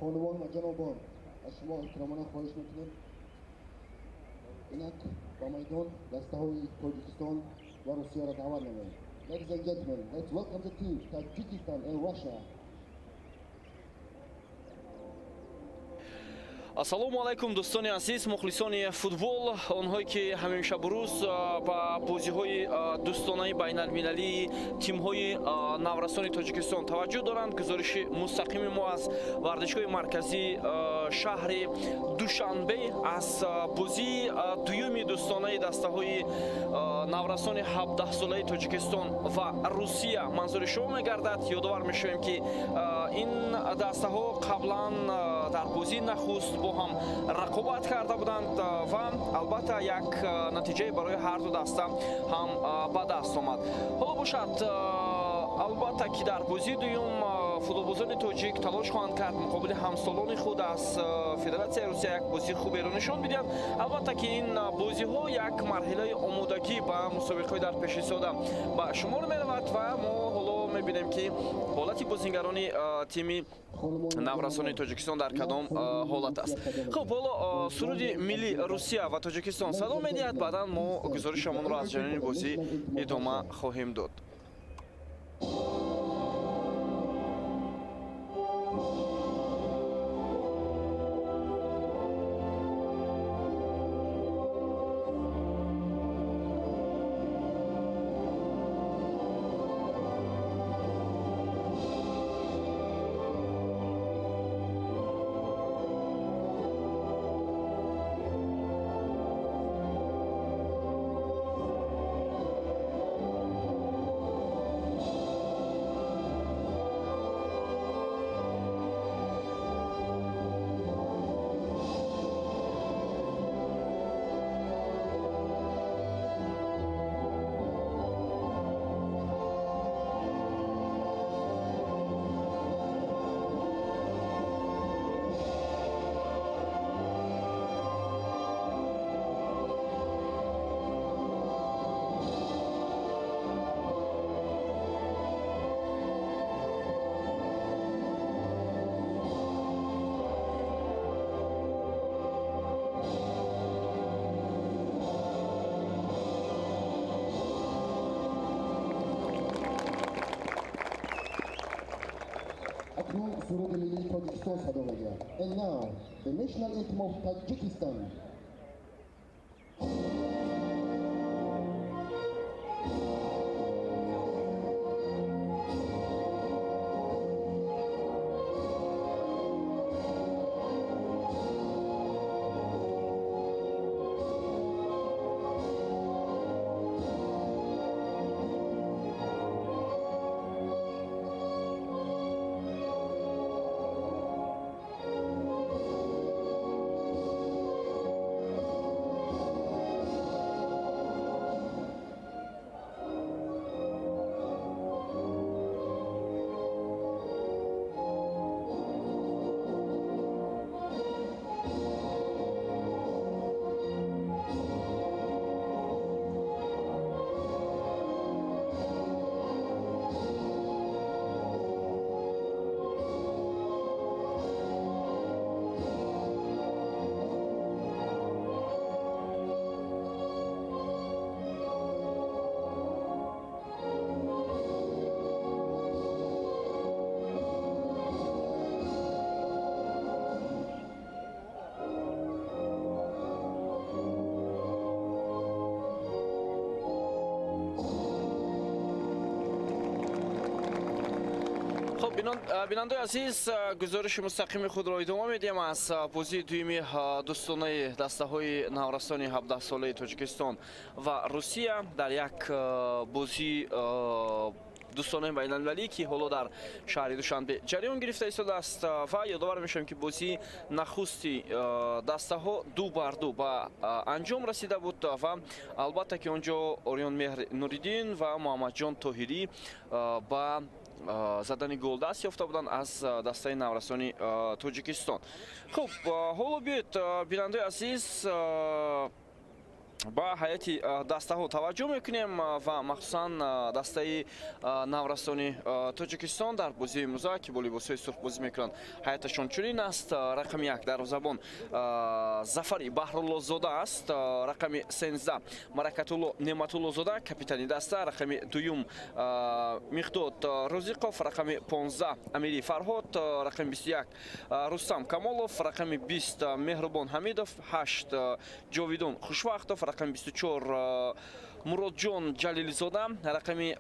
Хонумон ва ҷанобон, аз шумо эҳтиромона хоҳиш мекунем, инак ба майдон дастаҳои Тоҷикистон ва Русияро даъват намоем. Ladies and gentlemen, let's welcome the teams Tajikistan and Russia. Ассалому алайкум, дӯстони азиз, мухлисони футбол, онҳое ки ҳамеша бурӯз ба бозиҳои дӯстонаи байналмилалии тимҳои наврасони Тоҷикистон таваҷҷӯҳ доранд. Гузориши мустақими мо аз варзишгоҳи марказии шаҳри Душанбе аз бозии дуюми дӯстонаи дастаҳои наврасони 17-солаи Тоҷикистон ва Русия манзури шумо мегардад. Ёдовар мешавем, ки ин дастаҳо қаблан дар бозии нахуст бо ҳам рақобат карда буданд ва албатта як натиҷае барои ҳарду даста ҳам ба даст омад. Ҳоло бошад, албатта ки дар бозии дуюм футболбозони тоҷик талош хоҳанд кард муқобили ҳамсолони худ аз Федератсияи Русия як бозии хуберо нишон бидиҳанд. Албатта ки ин бозиҳо як марҳилаи омодагӣ ба мусобиқаҳои дар пешистода ба шумор меравад ва мо ҳоло мебинем, ки ҳолати бозингарони тими наврасони Тоҷикистон дар кадом ҳолат аст. Хуб, ҳоло суруди милли Русия ва Тоҷикистон садо медиҳад, баъдан мо гузоришамонро аз ҷараёни бозӣ идома хоҳем дод. Суруди миллии Тоҷикистон садо медиҳад. And now, the national anthem of Tajikistan. Бинандаи азиз, гузориши мустақими худро идома медиҳем аз бозии дуюми дӯстонаи дастаҳои наврасони 17-солаи Тоҷикистон ва Русия дар як бозии дӯстонаи байналмилалӣ, ки ҳоло дар шаҳри Душанбе ҷараён гирифта истодааст. Ва ёдовар мешавем, ки бозии нахусти дастаҳо 2-2 ба анҷом расида буд ва албатта ки он ҷо Ориён Меҳр Нуриддин ва Муҳаммадҷон Тоҳирӣ ба задани гол даст ёфта буданд аз дастаи наврасони Тоҷикистон. Хуб, ҳоло биёед, бинандаи азиз, Ба ҳайати дастаҳо таваҷҷӯҳ мекунем ва махсусан дастаи наврасони Тоҷикистон дар бозии имрӯза, ки бо либосҳои сурх бозӣ мекунанд, ҳайаташон чунин аст. Рақами 1 дарвозабон Зафари Баҳруллозода аст, рақами 13 Маракатулло Неъматуллозода, капитани даста, рақами 2 Михдод Розиқов, рақами 15 Амири Фарҳод, рақами 21 Рустам Камолов, рақами 20 Меҳрубон Ҳамидов, 8 Ҷовидон Хушвақтов, рақами 24 Муродҷон Ҷалилзода, рақами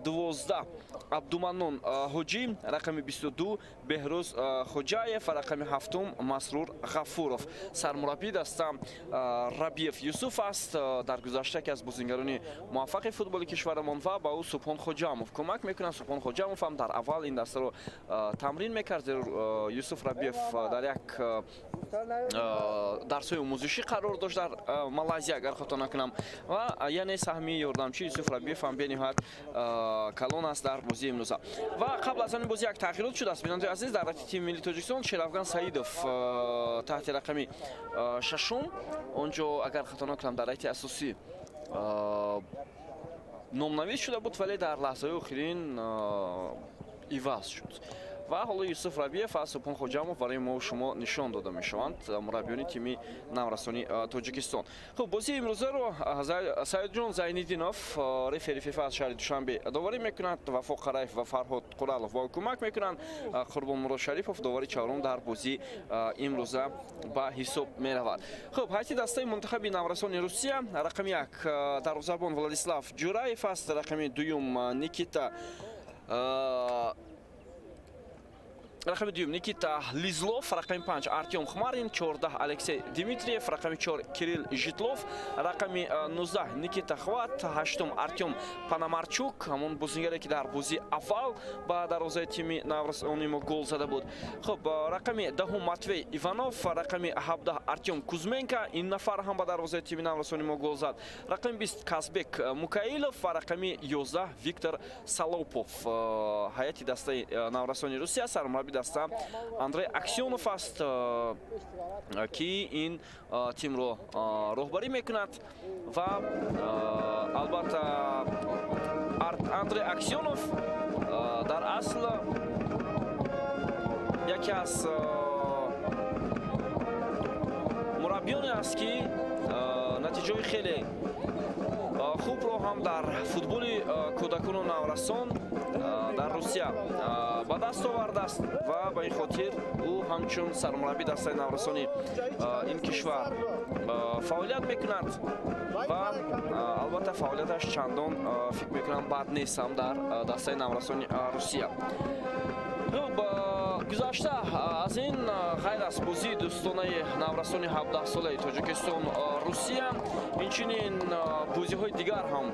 12 Абдуманнон Ҳоҷӣ, рақами 22 Беҳрӯз Хоҷаев ва рақами 7 Масрур Ғафуров. Сармураббии даста Рабиев Юсуф аст, дар гузашта яке аз бозингарони муваффақи футболи кишварамон ва ба ӯ Субҳон Хоҷамов кӯмак мекунад. Субҳон Хоҷамов ҳам дар аввал ин дастаро тамрин мекард, зеро Юсуф Рабиев дар як дарсҳои омӯзишӣ қарор дошт дар Малайзия, агар хато накунам, ва яъне саҳми ёрдамчи Юсуф Рабиев ҳам бениҳоят калон аст дар бозии имрӯза. Ва қабл аз ҳамин бозӣ як тағйирот шудааст, бинандаи азиз, дар ҳайати тими миллии Тоҷикистон Шерафган Саидов таҳти рақами 6, он ҷо, агар хато накунам, дар ҳайати асосӣ номнавис шуда буд, вале дар лаҳзаҳои охирин иваз шуд. Ва ҳоло Юсуф Рабиев ва Субҳон Хоҷамов барои мо шумо нишон дода мешаванд, мураббиёни тими наврасони Тоҷикистон. Хуб, бозии имрӯзаро Саидҷон Зайниддинов, рефери ФИФА аз шаҳри Душанбе, доварӣ мекунад. Вафо Қараев ва Фарҳод Қуралов ба ӯ кӯмак мекунанд. Қурбонмурод Шарипов довари чаҳорум дар бозии имрӯза ба ҳисоб меравад. Хуб, ҳайати дастаи мунтахаби наврасони Русия: рақами 1 дарвозабон Владислав Ҷураев аст, рақами 2 Никита, рақами 2 Никита Лизлов, рақами 5 Артем Хмарин, 14 Алексей Дмитриев, рақами 4 Кирилл Житлов, рақами 19 Никита Хват, 8 Артем Панамарчук, ҳамон бозингаре, ки дар бозии аввал ба дарвозаи тими наврасони мо гол зада буд. Хуб, рақами 10 Матвей Иванов, рақами 17 Артем Кузменко, ин нафар ҳам ба дарвозаи тими наврасони мо гол зад, рақами 20 Казбек Мукаилов ва рақами 11 Виктор Салопов. Ҳайати дастаи наврасони Русия, сармурабби даста Андрей Аксёнов аст, ки ин тимро роҳбарӣ мекунад. Ва албатта, Андрей Аксёнов дар асл яке аз мураббиёне аст, ки натиҷаҳои хеле хубро ҳам дар футболи кӯдакону наврасон дар Русия ба даст овардааст ва ба ин хотир ӯ ҳамчун сармурабби дастаи наврасони ин кишвар фаъолият мекунад ва албатта, фаъолияташ чандон, фикр мекунам, бад нест ҳам дар дастаи наврасони Русия. Хуб, гузашта аз ин, ғайр аз бозии дӯстонаи наврасони 17-солаи Тоҷикистон Русия, инчунин бозиҳои дигар ҳам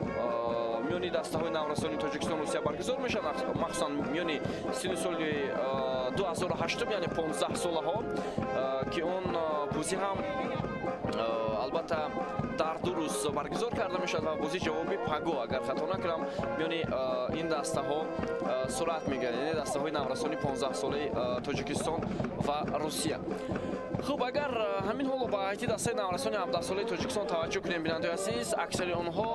миёни дастаҳои наврасони Тоҷикистон Русия баргузор мешаванд, махсусан миёни синни соли 2008, яъне 15-солаҳо, ки он бозӣ ҳам албатта дар 2 рӯз баргузор карда мешавад ва бозии ҷавоби паго, агар хато накунам, миёни ин дастаҳо сурат мегирад, яъне дастаҳои наврасони 15-солаи Тоҷикистон ва Русия. Хуб, агар ҳамин ҳоло ба ҳайати дастаи наврасони 17-солаи Тоҷикистон таваҷҷӯҳ кунем, бинандаи азиз, аксари онҳо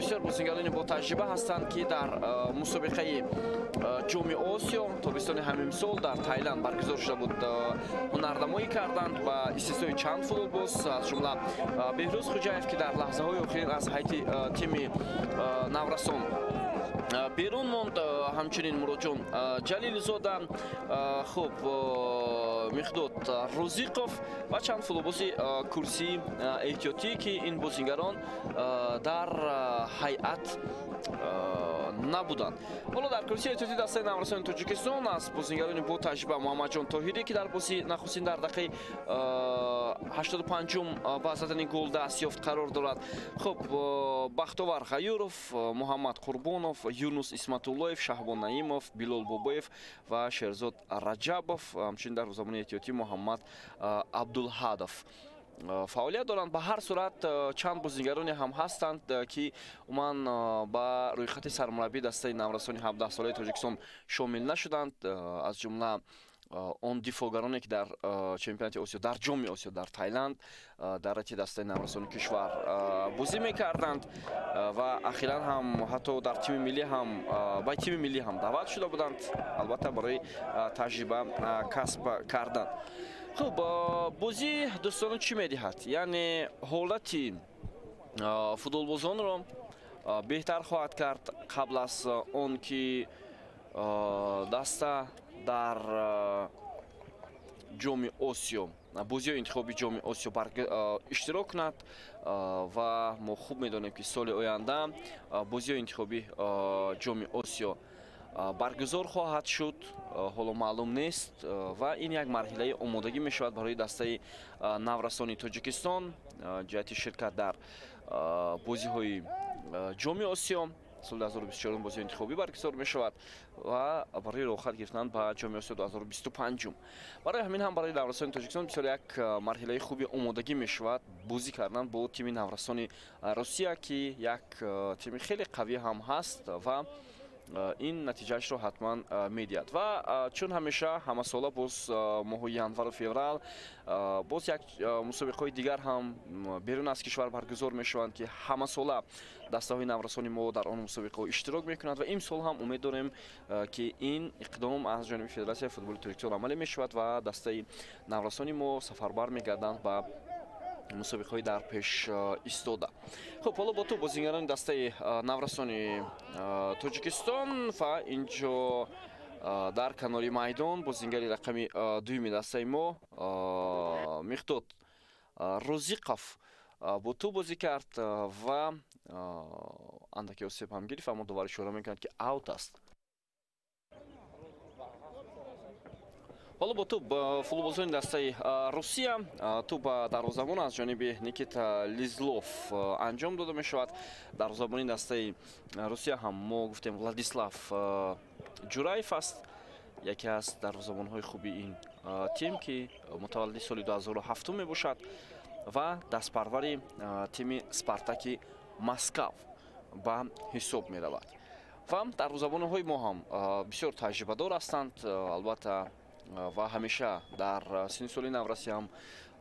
бисёр бозингарони ботаҷриба ҳастанд, ки дар мусобиқаи Ҷоми Осиё тобистони ҳамин сол дар Тайланд баргузор шуда буд, ҳунарнамоӣ карданд, ба истиснои чанд футболбоз, аз ҷумла Беҳрӯз Хуҷаев, ки дар лаҳзаҳои охирин аз ҳайати тими наврасон берун монд, ҳамчунин Муроҷон Ҷалилзода, хуб, Михдод Рӯзиқов ва чанд футболбози курсии эҳтиётӣ, ки ин бозингарон дар ҳайат набуданд. Ҳоло дар курсии эҳтиётии дастаи наврасони Тоҷикистон аз бозингарони бо таҷриба Муҳаммадҷон Тоҳирӣ, ки дар бозии нахустин дар дақиқаи 85-ум ба задани гол даст ёфт, қарор дорад. Хуб, Бахтовар Ғаюров, Муҳаммад Қурбонов, Юнус Исматуллоев, Шаҳбон Наимов, Билол Бобоев ва Шерзод Раҷабов, ҳамчунин дар замони эҳтиётӣ Муҳаммад Абдулҳадов фаъолият доранд. Ба ҳар сурат, чанд бозингароне ҳам ҳастанд, ки умуман ба рӯйхати сармураббии дастаи наврасони 17-солаи Тоҷикистон шомил нашуданд, аз ҷумла Он дифоъгароне, ки дар чемпионати Осиё, дар Ҷоми Осиё дар Тайланд дар рати дастаи наврасони кишвар бозӣ мекарданд ва ахиран ҳам ҳатто дар тими миллӣ ҳам, ба тими миллӣ ҳам даъват шуда буданд, албатта барои таҷриба касб кардан. Хуб, бозӣ, дӯстонон, чӣ медиҳад? Яъне ҳолати футболбозонро беҳтар хоҳад кард қабл аз он ки даста дар Ҷоми Осиё, бозиҳои интихоби Ҷоми Осиё иштирок кунад. Ва мо хуб медонем, ки соли оянда бозиҳои интихоби Ҷоми Осиё баргузор хоҳад шуд, ҳоло маълум нест, ва ин як марҳилаи омодагӣ мешавад барои дастаи наврасони Тоҷикистон ҷиҳати ширкат дар бозиҳои Ҷоми Осиё. Соли 2024 бозиҳои интихобӣ баргузор мешавад ва барои роҳхат гирифтан ба Ҷоми Осиё 2025. Барои ҳамин ҳам барои наврасони Тоҷикистон бисёр як марҳилаи хуби омодагӣ мешавад бозӣ кардан бо тими наврасони Русия, ки як тими хеле қавӣ ҳам ҳаст ва ин натиҷаашро ҳатман медиҳад. Ва чун ҳамеша ҳамасола боз моҳи январу феврал боз як мусобиқаҳои дигар ҳам берун аз кишвар баргузор мешаванд, ки ҳамасола дастаҳои наврасони мо дар он мусобиқаҳо иштирок мекунанд, ва имсол ҳам умед дорем, ки ин иқдом аз ҷониби Федератсияи футболи Тоҷикистон амалӣ мешавад ва дастаи наврасони мо сафарбар мегарданд ба мусобиқаҳои дар пеш истода. Хуб, ҳоло бо ту бозигарони дастаи наврасони Тоҷикистон ва инҷо дар канори майдон бозингари рақами дуюми дастаи мо Миқдод Розиқов бо ту бозӣ кард ва андаке осеб ҳам гирифт, аммо довар ишора мекунад, ки аут аст. Ҳоло бо тӯб футболбозони дастаи Русия. Тӯб ба дарвозабон аз ҷониби Никита Лизлов анҷом дода мешавад. Дарвозабони дастаи Русия ҳам мо гуфтем, Владислав Ҷураев аст, яке аз дарвозабонҳои хуби ин тим, ки мутаваллиди соли 2007 мебошад ва дастпарвари тими Спартаки Москав ба ҳисоб меравад. Ва дарвозабонҳои мо ҳам бисёр таҷрибадор ҳастанд, албатта, ва ҳамеша дар синни соли наврасӣ ҳам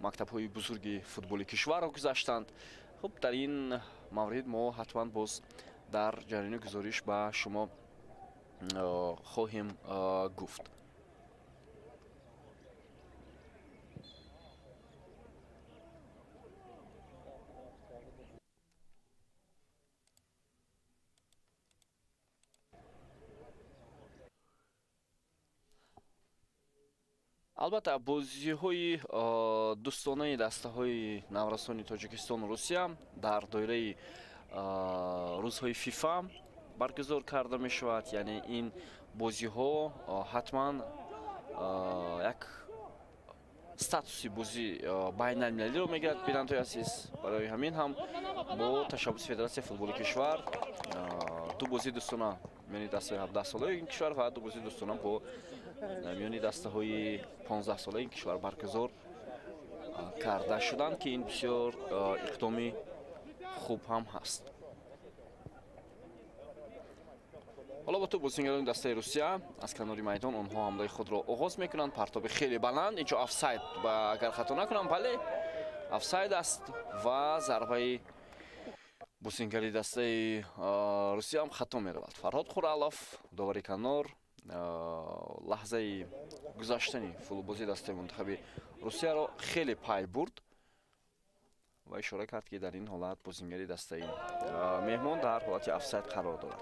мактабҳои бузурги футболи кишварро гузаштанд. Хуб, дар ин маврид мо ҳатман боз дар ҷараёни гузориш ба шумо хоҳем гуфт. Албатта, бозиҳои дӯстонаи дастаҳои наврасони Тоҷикистону Русия дар доираи рӯзҳои ФИФА баргузор карда мешавад. Яъне ин бозиҳо ҳатман як статуси бозӣ байналмилалиро мегирад, бинандои азиз. Барои ҳамин ҳам бо ташаббуси Федератсияи футболи кишвар ду бозии дӯстона миёни дастаҳои 17-солаи ин кишвар ва ду бозии дӯстона бо миёни дастаҳои 15-солаи ин кишвар баргузор карда шуданд, ки ин бисёр иқдоми хуб ҳам ҳаст. Ҳоло бо ту бозингарони дастаи Русия аз канори майдон онҳо ҳамлаи худро оғоз мекунанд. Партоби хеле баланд, инҷо офсайд, агар хато накунам, бале, офсайд аст ва зарбаи бозингари дастаи Русия ҳам хато меравад. Фарҳод Хуралов, довари канор, лаҳзаи гузаштани футболбозии дастаи мунтахаби Русияро хеле пай бурд ва ишора кард, ки дар ин ҳолат бозингари дастаи меҳмон дар ҳолати офсайд қарор дорад.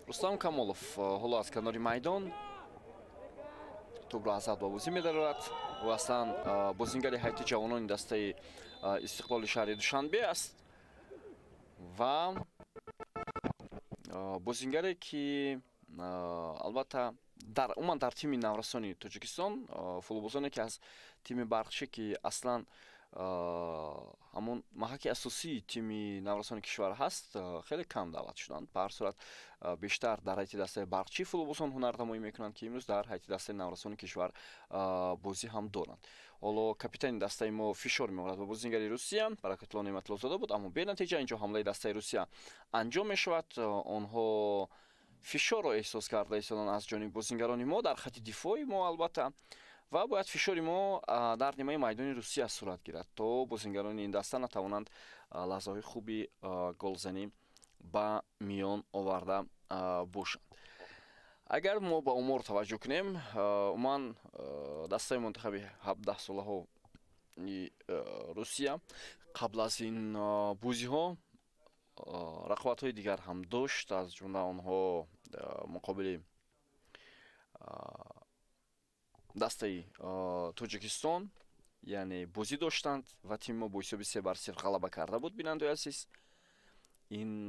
Рустам Камолов ҳоло аз канори майдон тӯбро аз ҳад ба бозӣ медарорад. Ӯ аслан бозингари ҳайати ҷавонони дастаи Истиқлоли шаҳри Душанбе аст ва бозингаре, ки албатта дар умуман дар тими наврасони Тоҷикистон, футболбозоне, ки аз тими Барқчӣ, ки аслан Ҳамон маҳаки асосии тими наврасони кишвар ҳаст, хеле кам даъват шуданд. Ба ҳар сурат бештар дар ҳайати дастаи Барқчӣ футболбозон ҳунарнамоӣ мекунанд, ки имрӯз дар ҳайати дастаи наврасони кишвар бозӣ ҳам доранд. Ҳоло капитани дастаи мо фишор меорад ба бозингари Русия, Баракатулло Неъматуллозода буд, аммо бенатиҷа. Инҷо ҳамлаи дастаи Русия анҷом мешавад. Онҳо фишорро эҳсос карда истоданд аз ҷониби бозингарони мо дар хати дифои мо, албатта, ва бояд фишори мо дар нимаи майдони Русия сурат гирад, то бозингарони ин даста натавонанд лаҳзаҳои хуби голзанӣ ба миён оварда бошанд. Агар мо ба омор таваҷҷӯҳ кунем, умуман дастаи мунтахаби 17-солаҳои Русия қабл аз ин бозиҳо рақобатҳои дигар ҳам дошт. Аз ҷумла онҳо муқобили дастаи Тоҷикистон, яъне бозӣ доштанд ва тими мо бо ҳисоби 3-0 ғалаба карда буд. Бинандаи азиз, ин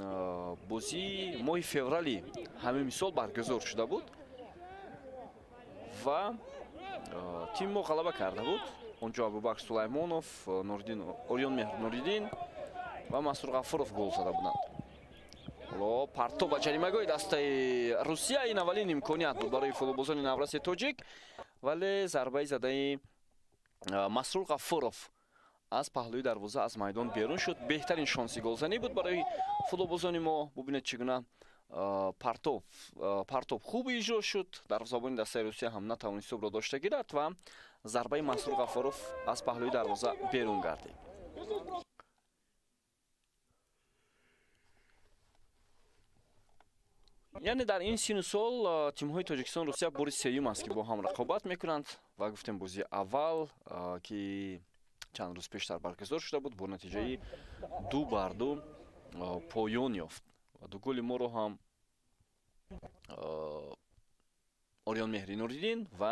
бозӣ моҳи феврали ҳамин мисол баргузор шуда буд ва тими мо ғалаба карда буд. Онҷо Абубакр Сулаймонов, Нуриддин Ориён Меҳр Нуриддин ва Мансур Ғафуров гол зада буданд. Ҳоло партоб ба ҷаримагоҳи дастаи Русия. Ин аввалин имконият буд барои футболбозони навраси тоҷик, вале зарбаи задаи Масрур Ғафуров аз паҳлӯи дарвоза аз майдон берун шуд. Беҳтарин шонси голзанӣ буд барои футболбозони мо. Бубинед, чӣ гуна партоб хуб иҷро шуд. Дарвозабони дастаи Русия ҳам натавонист ҳисобро дошта гирад ва зарбаи Мансур Ғафуров аз паҳлӯи дарвоза берун гардид. Яъне дар ин сину сол тимҳои Тоҷикистон Русия бори сеюм аст, ки бо ҳам рақобат мекунанд ва гуфтем, бозии аввал, ки чанд рӯз пештар баргузор шуда буд, бо натиҷаи 2-2 поён ёфт ва ду голи моро ҳам Ориён Меҳри Нуриддин ва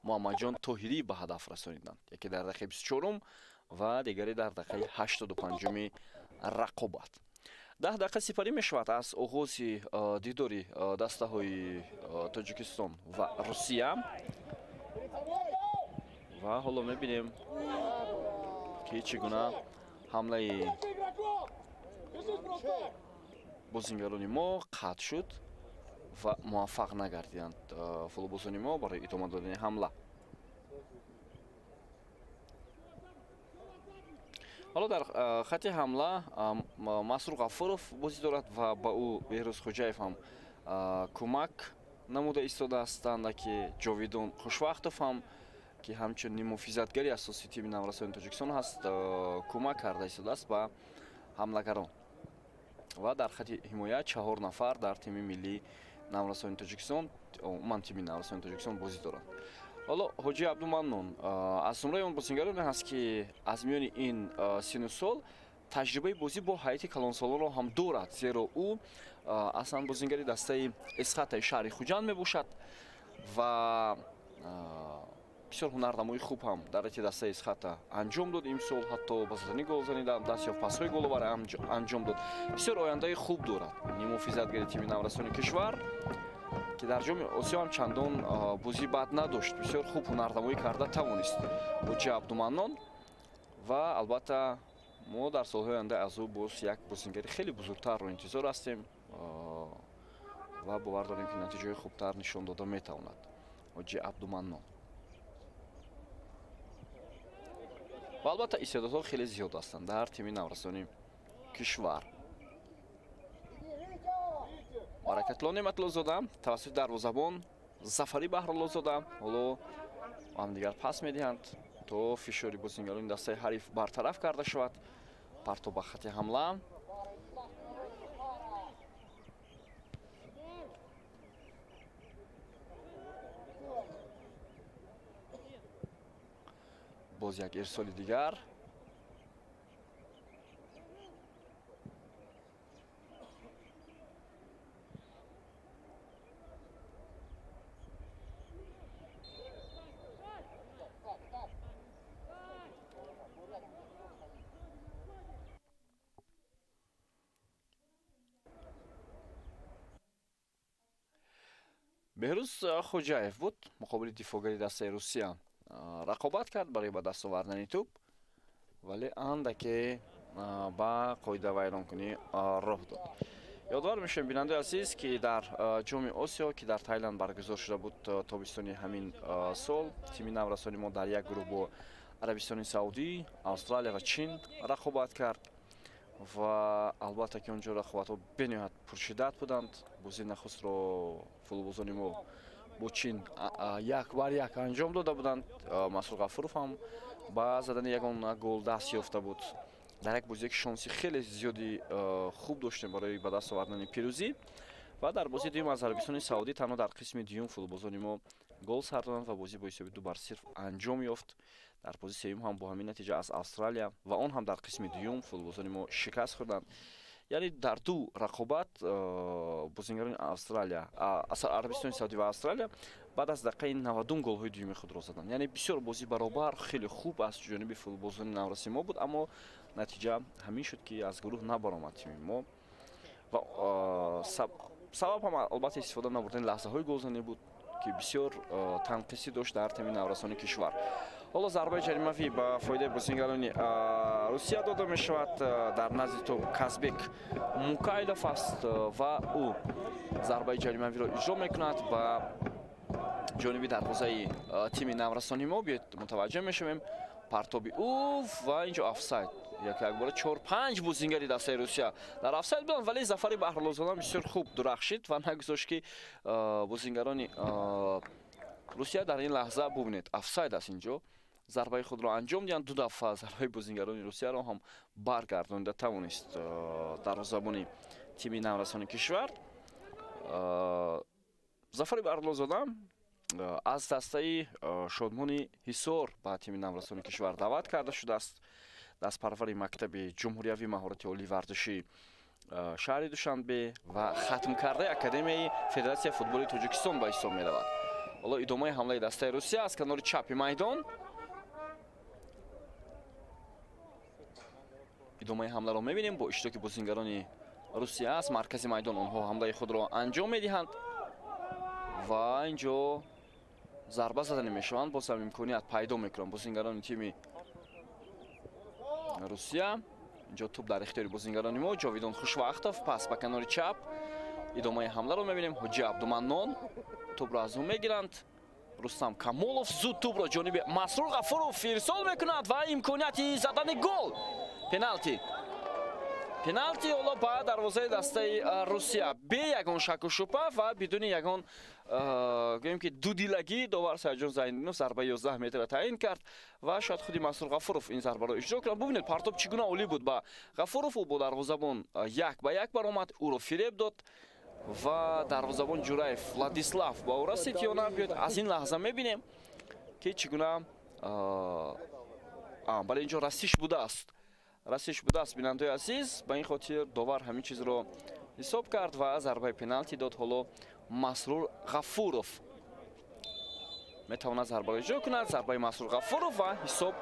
Муҳаммадҷон Тоҳирӣ ба ҳадаф расониданд, яке дар дақиқаи 24-ум ва дигаре дар дақиқаи 85-уми рақобат. 10 дақиқа сипарӣ мешавад аз оғози дидори дастаҳои Тоҷикистон ва Русия ва ҳоло мебинем, ки чӣ гуна ҳамлаи бозингарони мо қатъ шуд ва муваффақ нагардиданд футболбозони мо барои идома додани ҳамла. Ҳоло дар хати ҳамла Масрур Ғафуров бозӣ дорад ва ба ӯ Беҳрӯз Хоҷаев ҳам кӯмак намуда истодаастанд, ки Ҷовидон Хушвақтов ҳам, ки ҳамчун ниммуҳофизатгари асосии тими наврасони Тоҷикистон ҳаст, кӯмак карда истодааст ба ҳамлагарон. Ва дар хати ҳимоя 4 нафар дар тими миллии наврасони Тоҷикистон, умуман тими наврасони Тоҷикистон бозӣ доранд. Ҳоло Ҳоҷи Абдуманнон аз зумраи он бозингароне ҳаст, ки аз миёни ин сину сол таҷрибаи бозӣ бо ҳайати калонсолонро ҳам дорад, зеро ӯ аслан бозингари дастаи Эсхатаи шаҳри Хуҷанд мебошад ва бисёр ҳунарнамоии хуб ҳам дар ҳайати дастаи Эсхата анҷом дод. Имсол ҳатто ба задани голзанӣ даст ёфт, пасҳои головар анҷом дод. Бисёр ояндаи хуб дорад ниммуҳофизатгари тими наврасони кишвар, ки дар ҷоми Осиё ҳам чандон бозии бад надошт. Бисёр хуб ҳунарнамоӣ карда тавонист Ҳоҷи Абдуманнон ва албатта мо дар солҳои оянда аз ӯ боз як бозингари хеле бузургтарро интизор ҳастем ва бовар дорем, ки натиҷаҳои хубтар нишон дода метавонад Ҳоҷи Абдуманнон. Ва албатта истеъдодҳо хеле зиёд ҳастанд дар тими наврасони кишвар. Баракатулло Неъматуллозода тавассути дарвозабон Зафарӣ Баҳруллозода. Ҳоло ҳамдигар пас медиҳанд, то фишори бозингарони дастаи ҳариф бартараф карда шавад. Партоб ба хати ҳамла. Боз як ирсоли дигар. Беҳрӯз Хоҷаев буд муқобили дифоъгари дастаи Русия рақобат кард барои ба даст овардани тӯб Вале андаке ба қоидавайронкунӣ роҳ дод. Ёдовар мешавем, бинандаи азиз, ки дар Ҷоми Осиё, ки дар Тайланд баргузор шуда буд тобистони ҳамин сол, тими наврасони мо дар як гурӯҳ бо Арабистони Саудӣ, Австралия ва Чин рақобат кард ва албатта ки он ҷо рақобатҳо бениҳоят пуршиддат буданд. Бозии нахустро футболбозони мо бо Чин 1-1 анҷом дода буданд. Масрур Ғафуров ҳам ба задани ягон гол даст ёфта буд. Дар як бозие ки шонси хеле зиёди хуб доштем барои ба даст овардани пирӯзӣ ва дар бозии дуюм аз Арабистони Саудӣ танҳо дар қисми дуюм футболбозони мо гол сар доданд ва бозӣ бо ҳисоби 2-0 анҷом ёфт. Дар бозии сеюм ҳам бо ҳамин натиҷа аз Австралия ва он ҳам дар қисми дуюм футболбозони мо шикаст хӯрданд. Яъне дар ду рақобат бозингарони Австралия, Арабистони Саудӣ ва Австралия баъд аз дақиқаи 90 голҳои дуюми худро заданд. Яъне бисёр бозӣ баробар, хеле хуб аз ҷониби футболбозони навраси мо буд, аммо натиҷа ҳамин шуд, ки аз гурӯҳ набаромад тими мо. Ва сабаб ҳам албатта истифода набурдани лаҳзаҳои голзанӣ буд, ки бисёр танқисӣ дошт дар тими наврасони кишвар. Ҳоло зарбаи ҷаримавӣ ба фоидаи бозингарони Русия дода мешавад. Дар назди топ Казбек Мукайлов аст ва ӯ зарбаи ҷаримавиро иҷро мекунад ба ҷониби дарвозаи тими наврасони мо. Биёед мутаваҷҷеҳ мешавем партоби ӯ ва инҷо офсайд. Якбора 4-5 бозингари дастаи Русия дар офсайд буданд, вале Зафари Баҳруллозода бисёр хуб дурахшид ва нагузошт, ки бозингарони Русия дар ин лаҳза, бубинед, офсайд аст инҷо, зарбаи худро анҷом диҳанд. Ду дафъа зарбаи бозингарони Русияро ҳам баргардонида тавонист дарвозабони тими наврасони кишвар. Зафари Баҳруллозода аз дастаи Шодмони Ҳисор ба тими наврасони кишвар даъват карда шудааст. Дастпарвари мактаби ҷумҳуриявии маҳорати олии варзиши шаҳри Душанбе ва хатмкардаи Академияи Федератсияи футболи Тоҷикистон ба ҳисоб меравад. Ҳоло идомаи ҳамлаи дастаи Русия аз канори чапи майдон. Идомаи ҳамларо мебинем бо иштироки бозингарони Русия. Аз маркази майдон онҳо ҳамлаи худро анҷом медиҳанд ва инҷо зарба заданӣ мешаванд. Боз ҳам имконият пайдо мекунанд бозингарони тими Русия. Инҷо тӯб дар ихтиёри бозингарони мо. Ҷовидон Хушвақтов пас ба канори чап. Идомаи ҳамларо мебинем. Ҳоҷи Абдуманнон тӯбро аз ӯ мегиранд. Рустам Камолов зуд тӯбро ҷониби Масрур Ғафуров ирсол мекунад ва имконияти задани гол. Пеналти. Пеналти ҳоло ба дарвозаи дастаи Русия бе ягон шаку шубҳа ва бидуни ягон гӯем ки дудилагӣ довар Саидҷон Зайниддинов зарбаи 11 метрро таъин кард ва шояд худи Масрур Ғафуров ин зарбаро иҷро кунад. Бубинед, партоб чӣ гуна олӣ буд ба Ғафуров. Ӯ бо дарвозабон 1-1 баромад, ӯро фиреб дод ва дарвозабон Ҷураев Владислав ба ӯ расид ё на. Биёед аз ин лаҳза мебинем, ки чӣ гуна бале, инҷо расиш будааст. Расиш будааст, бинандаои азиз. Ба ин хотир довар ҳамин чизро ҳисоб кард ва зарбаи пеналти дод. Ҳоло Масрур Ғафуров метавонад зарбаро иҷро кунад. Зарбаи Масрур Ғафуров ва ҳисоб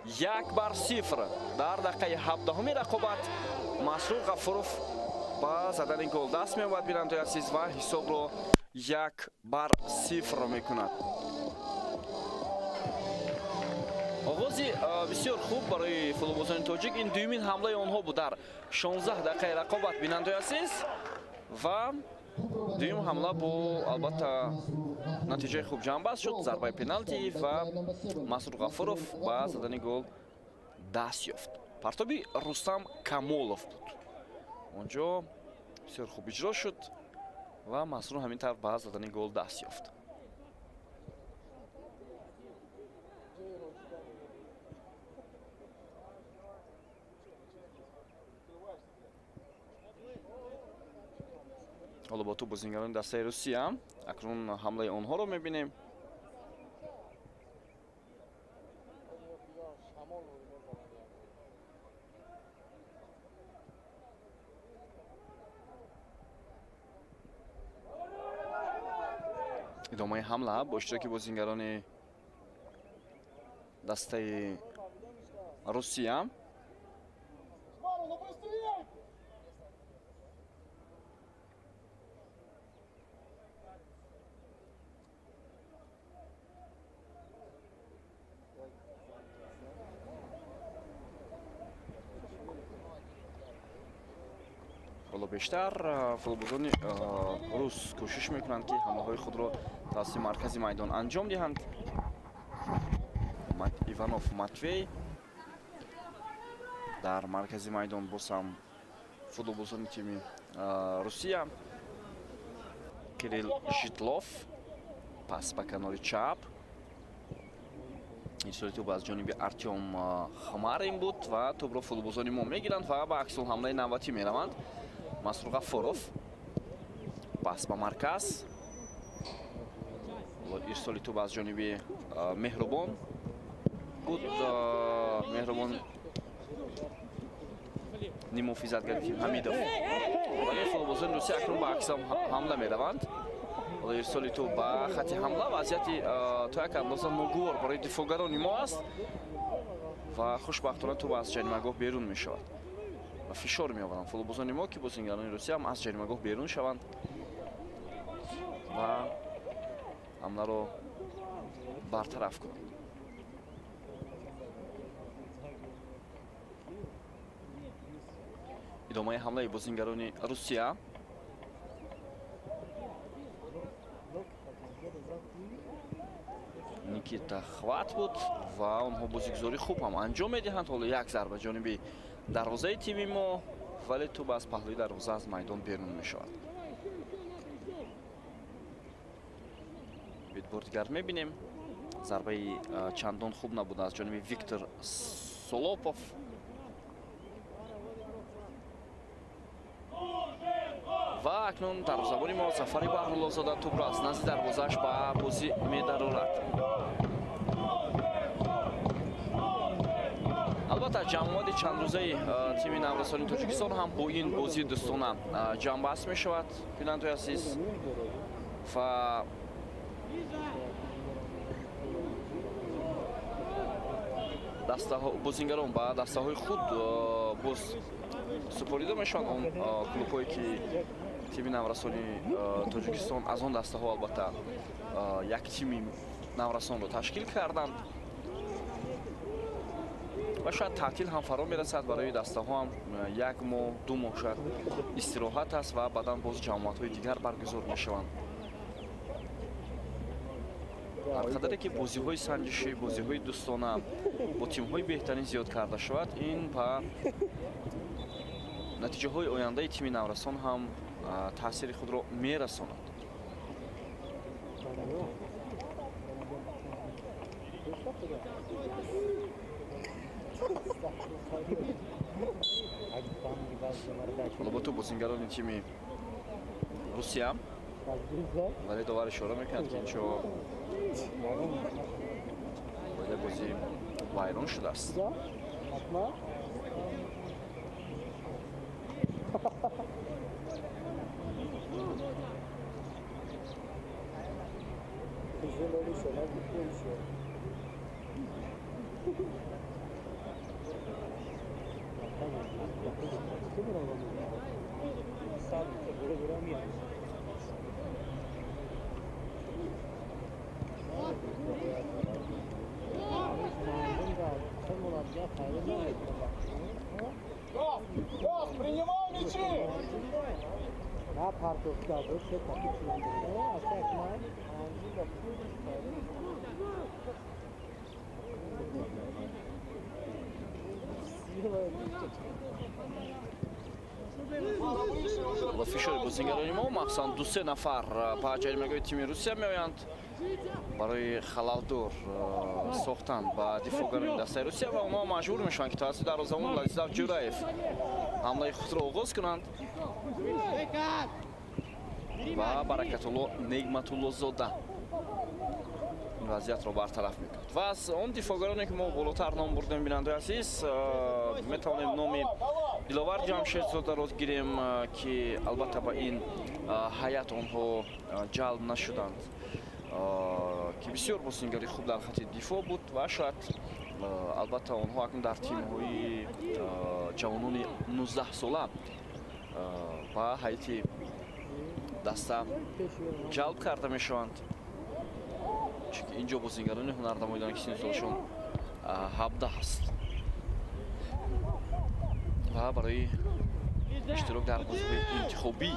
1-0 дар дақиқаи 17-уми рақобат Масрур Ғафуров ба задани гол даст меёбад, бинандаои азиз, ва ҳисобро 1-0 мекунад. Оғози бисёр хуб барои футболбозони тоҷик. Ин дуюмин ҳамлаи онҳо буд дар 16 дақиқаи рақобат, бинандаои азиз, ва дуюм ҳамла бо албатта натиҷаи хуб ҷамъбаст шуд. Зарбаи пеналти ва Масрур Ғафуров ба задани гол даст ёфт. Партоби Рустам Камолов буд, онҷо бисёр хуб иҷро шуд ва Масрур ҳамин тавр ба задани гол даст ёфт. Ҳоло бо тӯб бозингарони дастаи Русия. Акнун ҳамлаи онҳоро мебинем. Идомаи ҳамла бо иштироки бозингарони дастаи Русия. Ҳоло бештар футболбозони рус кӯшиш мекунанд, ки ҳамлаҳои худро тавассути маркази майдон анҷом диҳанд. Иванов Матвей дар маркази майдон боз ҳам футболбозони тими Русия. Кирилл Житлов пас ба канори чап. Ирсоли тӯб аз ҷониби Артём Хмарин буд ва тӯбро футболбозони мо мегиранд ва ба аксулҳамлаи навбатӣ мераванд. Масрур Ғаффоров пас ба марказ. Ирсоли тӯб аз ҷониби Меҳрубон буд. Меҳрубон нимуҳофизатгари тим Ҳамидов. Вале футболбозони Русия акнун ба аксулҳамла мераванд. Ирсоли тӯб ба хати ҳамла. Вазъияти то як андоза ногувор барои дифоъгарони мо аст ва хушбахтона тӯб аз ҷаримагоҳ берун мешавад ва фишор меоваранд футболбозони мо, ки бозингарони Русия ҳам аз ҷаримагоҳ берун шаванд ва ҳамларо бартараф кунанд. Идомаи ҳамлаи бозингарони Русия. Никита Хват буд ва онҳо бозигузории хуб ҳам анҷом медиҳанд. Ҳоло як зарба ҷониби дарвозаи тими мо, вале тӯб аз паҳлӯи дарвоза аз майдон берун мешавад. Бор дигар мебинем, зарбаи чандон хуб набуд аз ҷониби Виктор Солопов. Ва акнун дарвозабони мо Зафари Баҳруллозода тӯбро аз назди дарвозааш ба бозӣ медарорад. Албатта, ҷамъомади чандрӯзаи тими наврасони Тоҷикистон ҳам бо ин бозии дӯстона ҷамъбаст мешавад, бинандои азиз. Ва бозингарон ба дастаҳои худ боз супорида мешаванд. Он клубҳое ки тими наврасони Тоҷикистон аз он дастаҳо албатта як тими наврасонро ташкил карданд ва шояд таътил ҳам фаро мерасад барои дастаҳо ҳам як моҳ, 2 моҳ шояд истироҳат аст ва баъдан боз ҷамоатҳои дигар баргузор мешаванд. Ҳар қадаре ки бозиҳои санҷишӣ, бозиҳои дӯстона бо тимҳои беҳтарин зиёд карда шавад, ин ба натиҷаҳои ояндаи тими наврасон ҳам таъсири худро мерасонад. Ҳоло бо тӯб бозингарони тими Русия, вале довар ишора мекунад, ки инҷо бояд бозӣ вайрон шудааст. Ва фишори бозингарони мо, махсусан 2-3 нафар ба ҷаримагоҳи тими Русия меоянд барои халалдор сохтан ба дифоъгарони дастаи Русия ва онҳо маҷбур мешаванд, ки тавассути дарвозабон Владислав Ҷураев ҳамлаи худро оғоз кунанд ва Баракатулло Негматуллозода ин вазъиятро бартараф мекунад. Ва аз он дифоъгароне ки мо болотар ном бурдем, бинандаи азиз, метавонем номи Диловар Ҷамшедзодаро гирем, ки албатта ба ин ҳайат онҳо ҷалб нашуданд, ки бисёр бозингари хуб дар хати дифоъ буд ва шояд албатта онҳо акнун дар тимҳои ҷавонони 19-сола ба ҳайати даста ҷалб карда мешаванд, чунки инҷо бозингарони ҳунарнамоиданд, ки синну солашон 17 аст ва барои иштирок дар бозиҳои интихобӣ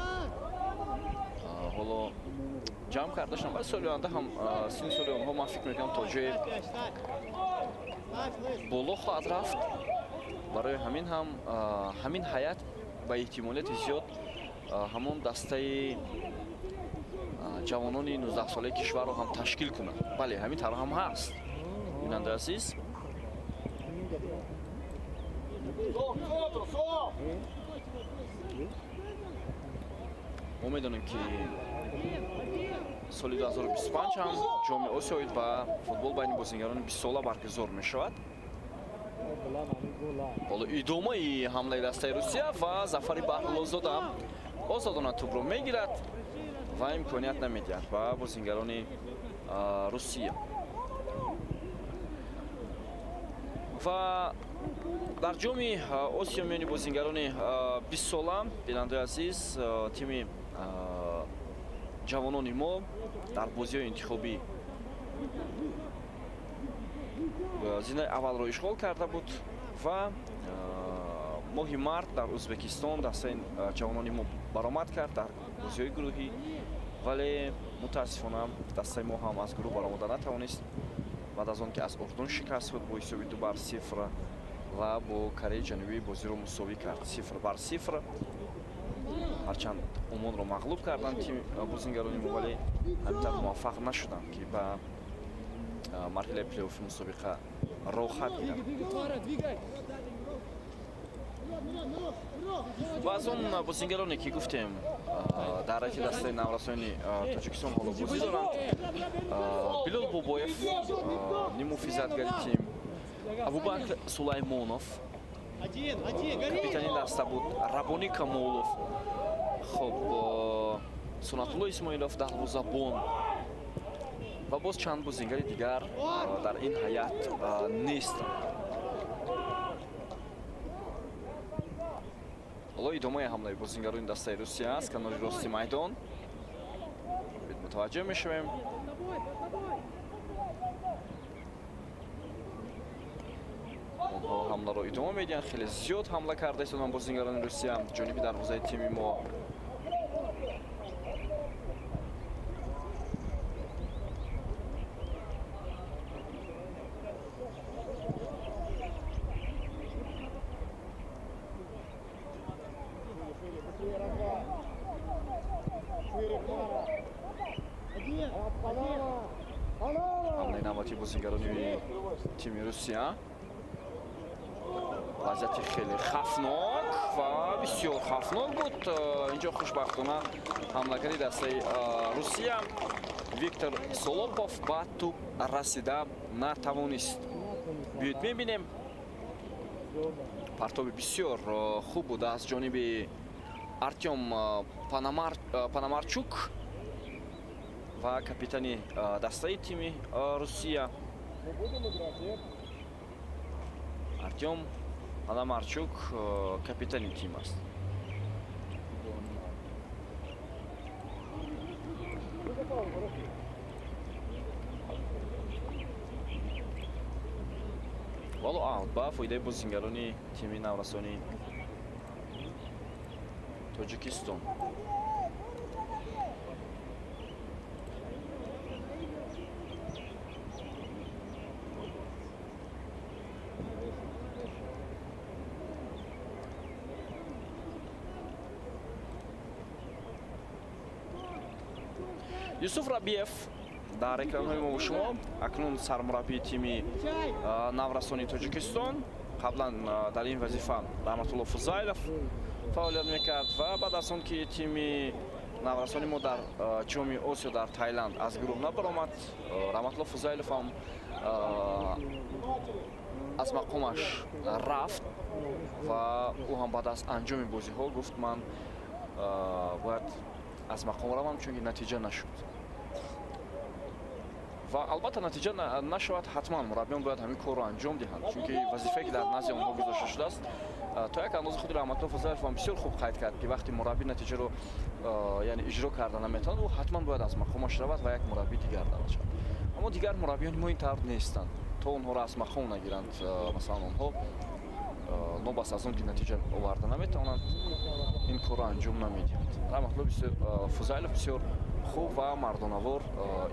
ҳоло ҷамъ карда шуданд ва соли оянда ҳам синни соли онҳо ман фикр мекунам то ҷое боло хоҳад рафт. Барои ҳамин ҳам ҳамин ҳайат ба эҳтимолияти зиёд ҳамон дастаи ҷавонони 19-солаи кишварро ҳам ташкил кунад. Бале, ҳамин тавр ҳам ҳаст. Бинандаи азиз, мо медонем ки соли 2025 ҳам ҷоми Осиё оид ба футбол байни бозингарони 20-сола баргузор мешавад. Ҳоло идомаи ҳамлаи дастаи Русия ва Зафари Баҳруллозода озодона тӯбро мегирад ва имконият намедиҳад ба бозингарони Русия. Ва дар ҷоми Осиё миёни бозингарони 20-сола, бинандаи азиз, тими ҷавонони мо дар бозиҳои интихобӣ зинаи аввалро ишғол карда буд ва моҳи март дар Ӯзбекистон дастаи ҷавонони мо баромад кард дар бозиҳои гурӯҳӣ, вале мутаассифона дастаи мо ҳам аз гурӯҳ баромада натавонист баъд аз он ки аз Урдун шикаст худ бо ҳисоби 2-0 ва бо Кореяи Ҷанубӣ бозиро мусовӣ кард 0-0. Ҳарчанд Умонро мағлуб карданд тими бозингарони мо, вале ҳамин тавр муваффақ нашуданд ки ба марҳилаи плейофи мусобиқа роҳхат гиранд. Ва аз он бозингароне ки гуфтем дар ҳайати дастаи наврасони Тоҷикистон ҳоло бозӣ доранд, Билол Бобоев, ниммуҳофизатгари тим, Абубакр Сулаймонов, капитани даста буд, Рабони Камолов, хоб Сунатулло Исмоилов дарвозабон ва боз чанд бозингари дигар дар ин ҳайат нестанд. Ҳоло идомаи ҳамлаи бозингарони дастаи Русия аст канори рости майдон. Мутаваҷҷӯҳ мешавем. Онҳо ҳамларо идома медиҳанд. Хеле зиёд ҳамла карда истоданд бозингарони Русия ҷониби дарвозаи тими мо. Ҳамлаи навбатии бозингарони тими Русия. Вазъияти хеле хафнок ва бисёр хафнок буд. Инҷо хушбахтона ҳамлагари дастаи Русия Виктор Солопов ба тӯб расида натавонист. Биёед мебинем. Партоби бисёр хуб буд аз ҷониби Артём Панамарчук ва капитани дастаи тими Русия Артём Панамарчук капитани тим аст. Вало аут ба фоидаи бозингарони тими наврасони Тоҷикистон. Юсуф Рабиев дар экранҳои мо шумо акнун сармураббии тими наврасони Тоҷикистон. Қаблан дар ин вазифа Раҳматулло Фузайлов фаъолият мекард ва баъд аз он ки тими наврасони мо дар ҷоми Осиё дар Тайланд аз гурӯҳ набаромад, Раҳматулло Фузайлов ҳам аз мақомаш рафт ва ӯ ҳам баъд аз анҷоми бозиҳо гуфт ман бояд аз мақом равам, чунки натиҷа нашуд. Ва албатта натиҷа нашавад, ҳатман мураббиён бояд ҳамин корро анҷом диҳанд, чунки вазифае ки дар назди онҳо гузошта шудааст то як андоза худи Раҳматулло Фузайлов ҳам бисёр хуб қайд кард ки вақте мураббӣ натиҷаро яъне иҷро карда наметавонад, ӯ ҳатман бояд аз мақомаш равад ва як мураббии дигар даъват шавад. Аммо дигар мураббиёни мо ин тавр нестанд, то онҳоро аз мақом нагиранд, масалан онҳо Новобаста аз он ки натиҷа оварда наметавонанд, ин корро анҷом намедиҳанд. Раҳматулло Фузайлов бисёр хуб ва мардонавор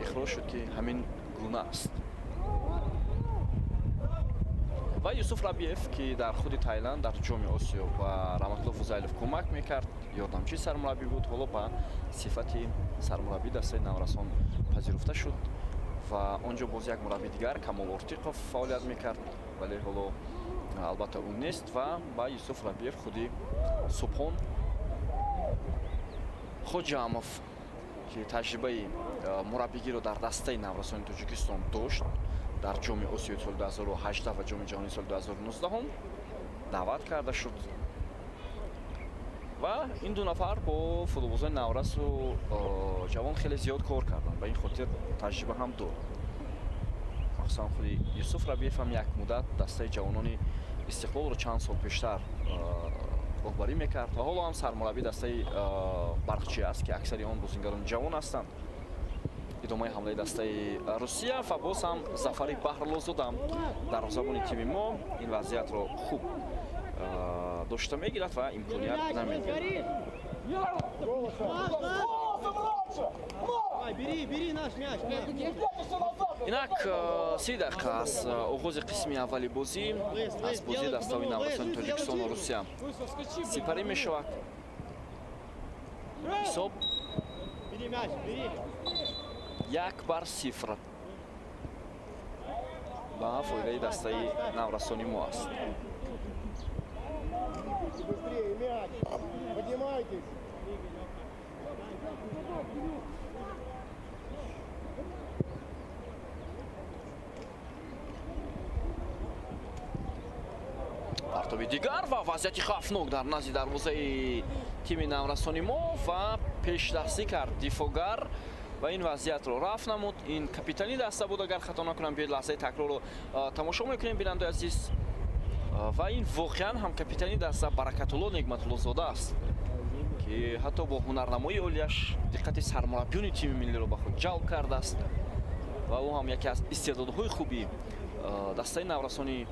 ихроҷ шуд, ки ҳамин гуна аст. Ва Юсуф Рабиев, ки дар худи Таиланд дар Ҷоми Осиё ба Раҳматулло Фузайлов кӯмак мекард, ёрдамчии сармураббӣ буд, ҳоло ба сифати сармураббӣ дастаи наврасон пазируфта шуд ва он ҷо боз як мураббии дигар Камол Ортиқов фаъолият мекард, вале ҳоло албатта ӯ нест ва ба Юсуф Рабиев худи Субҳон Хоҷамов, ки таҷрибаи мураббигиро дар дастаи наврасони Тоҷикистон дошт, дар Ҷоми Осиёи соли 2018 ва Ҷоми ҷаҳонии соли 2019 даъват карда шуд. Ва ин ду нафар бо футболбозони наврасу ҷавон хеле зиёд кор карданд, ба ин хотир таҷриба ҳам доранд. Махсусан худи Юсуф Рабиев ҳам як муддат дастаи ҷавонони Истиқлолро чанд сол пештар роҳбарӣ мекард ва ҳоло ҳам сармураббии дастаи Барқчӣ аст, ки аксари он бозингарони ҷавон ҳастанд. Идомаи ҳамлаи дастаи Русия ва боз ҳам Зафари Баҳрлозода дарвозабони тими мо ин вазъиятро хуб дошта мегирад ва имконият намедиҳад. Инак 30 дақиқа аз оғози қисми аввали бозӣ аз бозии дастаҳои наврасони Тоҷикистону Русия сипарӣ мешавад. Ҳисоб 1-0 ба фоидаи дастаи наврасони мо аст. Партоби дигар ва вазъияти хавфнок дар назди дарвозаи тими наврасони мо ва пешдастӣ кард дифоъгар ва ин вазъиятро рафт намуд. Ин капитани даста буд, агар хато накунам. Биёед лаҳзаи такрорро тамошо мекунем, бинандаи азиз. Ва ин воқеан ҳам капитани даста Баракатулло Негматуллозода аст, ки ҳатто бо ҳунарнамоии олияш диққати сармураббиёни тими миллиро ба худ ҷалб кардааст ва ӯ ҳам яке аз истеъдодҳои хуби дастаи наврасони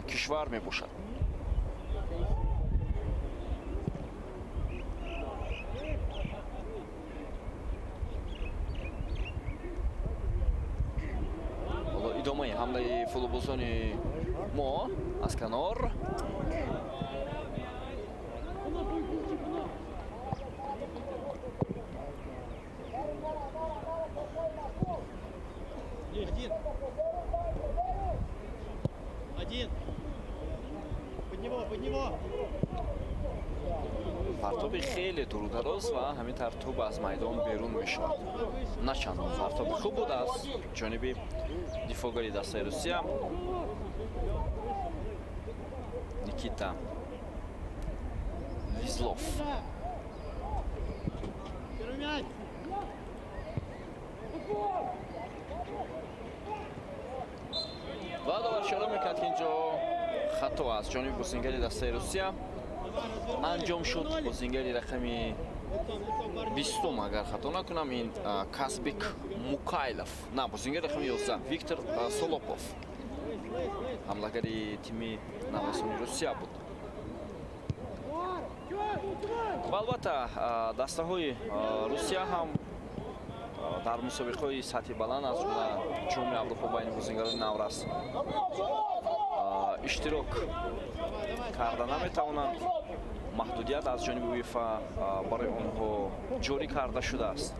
кишвар мебошад. Ҳоло идомаи ҳамлаи футболбозони мо аз канор. Партоби хеле дурудароз ва ҳамин тавр тӯб аз майдон берун мешавад. На чандон партоби хуб буд аз ҷониби дифоъгари дастаи Русия Никита Визлов. Ва довар ишора мекард, ки инҷо хато аз ҷониби бозингари дастаи Русия анҷом шуд. Бозингари рақами 20, агар хато накунам, ин Казбек Мукайлов, на, бозингари рақами 11 Виктор Солопов, ҳамлагари тими наврасони Русия буд. Ва албатта дастаҳои Русия ҳам дар мусобиқаҳои сатҳи баланд, аз ҷумла Ҷоми Аврупо байни бозингарони наврас иштирок карда наметавонанд. Маҳдудият аз ҷониби УЕФА барои онҳо ҷорӣ карда шудааст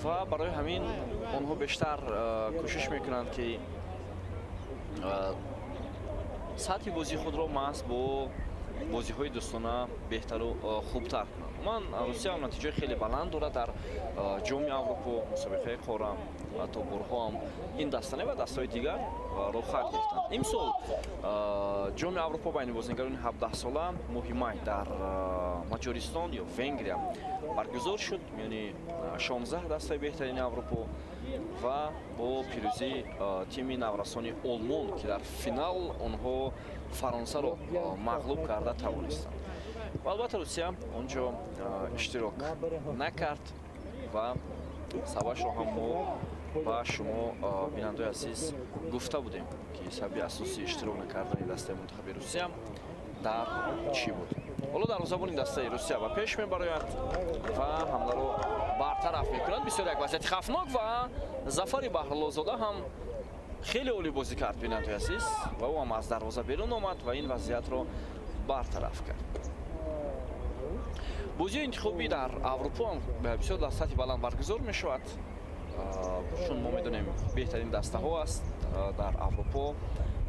ва барои ҳамин онҳо бештар кӯшиш мекунанд, ки сатҳи бозии худро маҳз бо бозиҳои дӯстона беҳтару хубтар кунанд. Умуман Русия ҳам натиҷаи хеле баланд дорад дар Ҷоми Аврупо, мусобиқаи қора ва то борҳо ҳам ин дастане ва дастаҳои дигар роҳхат гирифтанд. Имсол Ҷоми Аврупо байни бозингарони 17-сола моҳи май дар Маҷористон ё Венгрия баргузор шуд миёни 16 дастаи беҳтарини Аврупо ва бо пирӯзии тими наврасони Олмон, ки дар финал онҳо Фаронсаро мағлуб карда тавонистанд. Ва албатта Русия он ҷо иштирок накард ва сабабашро ҳам мо ба шумо, бинандаои азиз, гуфта будем, ки сабаби асосии иштирок накардани дастаи мунтахаби Русия дар чӣ буд. Ҳоло дарвозабони дастаи Русия ба пеш мебарояд ва ҳамларо бартараф мекунад. Бисёр як вазъияти хавфнок ва Зафари Баҳруллозода ҳам хеле олӣ бозӣ кард, бинандои азиз, ва ӯ ҳам аз дарвоза берун омад ва ин вазъиятро бартараф кард. Бозии интихобӣ дар Аврупо ҳам бисёр дар сатҳи баланд баргузор мешавад, чун мо медонем беҳтарин дастаҳо аст дар Аврупо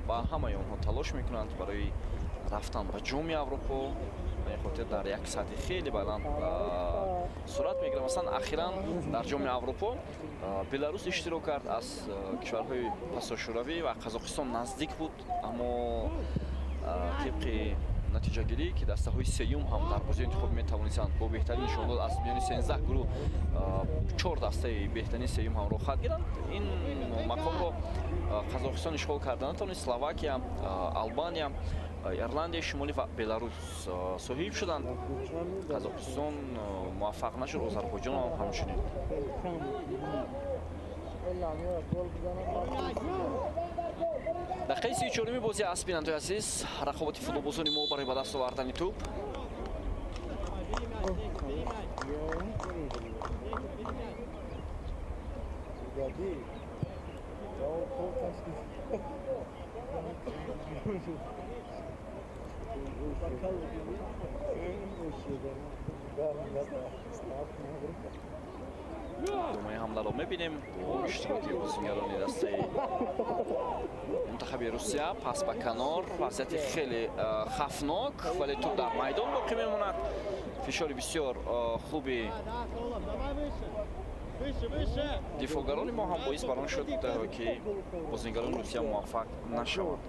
ва ҳамаи онҳо талош мекунанд барои рафтан ба ҷоми Аврупо. Ба ин хотир дар як сатҳи хеле баланд сурат мегирад. Масалан, ахиран дар ҷоми Аврупо Беларус иштирок кард, аз кишварҳои пасошӯравӣ ва Қазоқистон наздик буд, аммо тибқи натиҷагирӣ ки дастаҳои сеюм ҳам дар бозии интихобӣ метавонистанд бо беҳтарин нишондод аз миёни 13 гурӯҳ 4 дастаи беҳтарини сеюм ҳам роҳхат гиранд, ин мақомро Қазоқистон ишғол карда натавонист. Словакия, Албания, Ирландияи Шимолӣ ва Беларус соҳиб шуданд. Қазоқистон муваффақ нашуд, Озарбойҷон ҳам ҳамчунин. Дақиқаи 34-уми бозӣ аст, бинандои азиз. Рақобати футболбозони мо барои ба даст овардани тӯб. Думаи ҳамларо мебинем бо иштироки бозингарони дастаи мунтахаби Русия. Пас ба канор, вазъияти хеле хавфнок, вале тӯб дар майдон боқӣ мемонад. Фишори бисёр хуби дифоъгарони мо ҳам боис бар он шуд, ки бозингарони Русия муваффақ нашаванд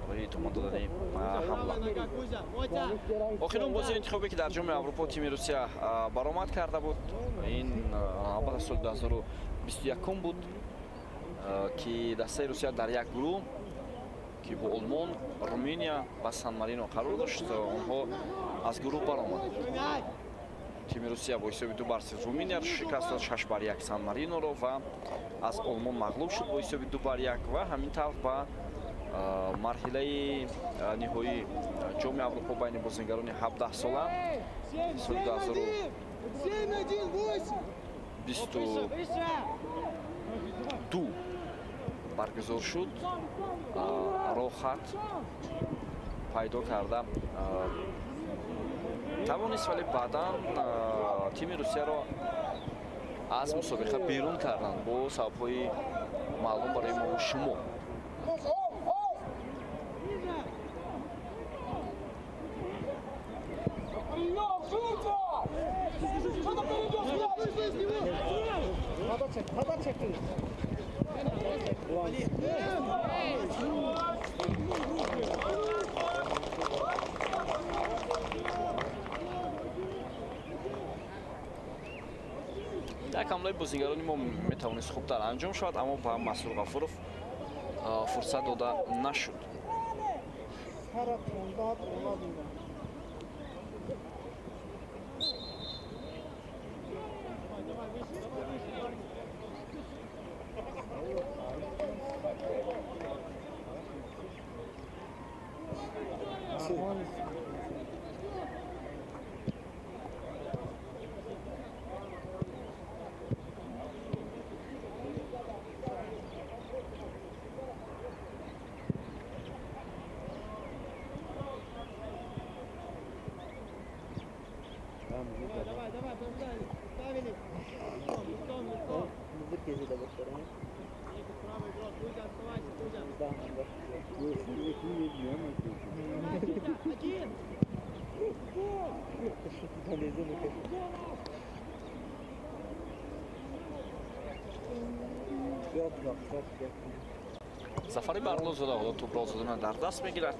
барои идома додани ҳамла. Охирон бозии интихобе ки дар ҷоми Аврупо тими Русия баромад карда буд, ин албатта соли 2021 буд, ки дастаи Русия дар як гурӯҳ ки бо Олмон, Руминия ва Сан Марино қарор дошт, онҳо аз гурӯҳ баромаданд. Тими Русия бо ҳисоби 2-0 Руминияро шикаст дод, 6-1 Сан Мариноро ва аз Олмон мағлуб шуд бо ҳисоби 2-1 ва ҳамин тавр ба марҳилаи ниҳоии ҷоми Аврупо байни бозингарони 17 сола соли 2022 баргузор шуд. Роҳхат пайдо карда тавонист, вале баъдан тими Русияро аз мусобиқа берун карданд бо сабабҳои маълум барои мо шумо. Як ҳамлаи бозингарони мо метавонист хубтар анҷом шавад, аммо ба Масрур Ғафуров фурсат дода нашуд. Зафари Барлозода ҳоло тӯбро озодона дар даст мегирад.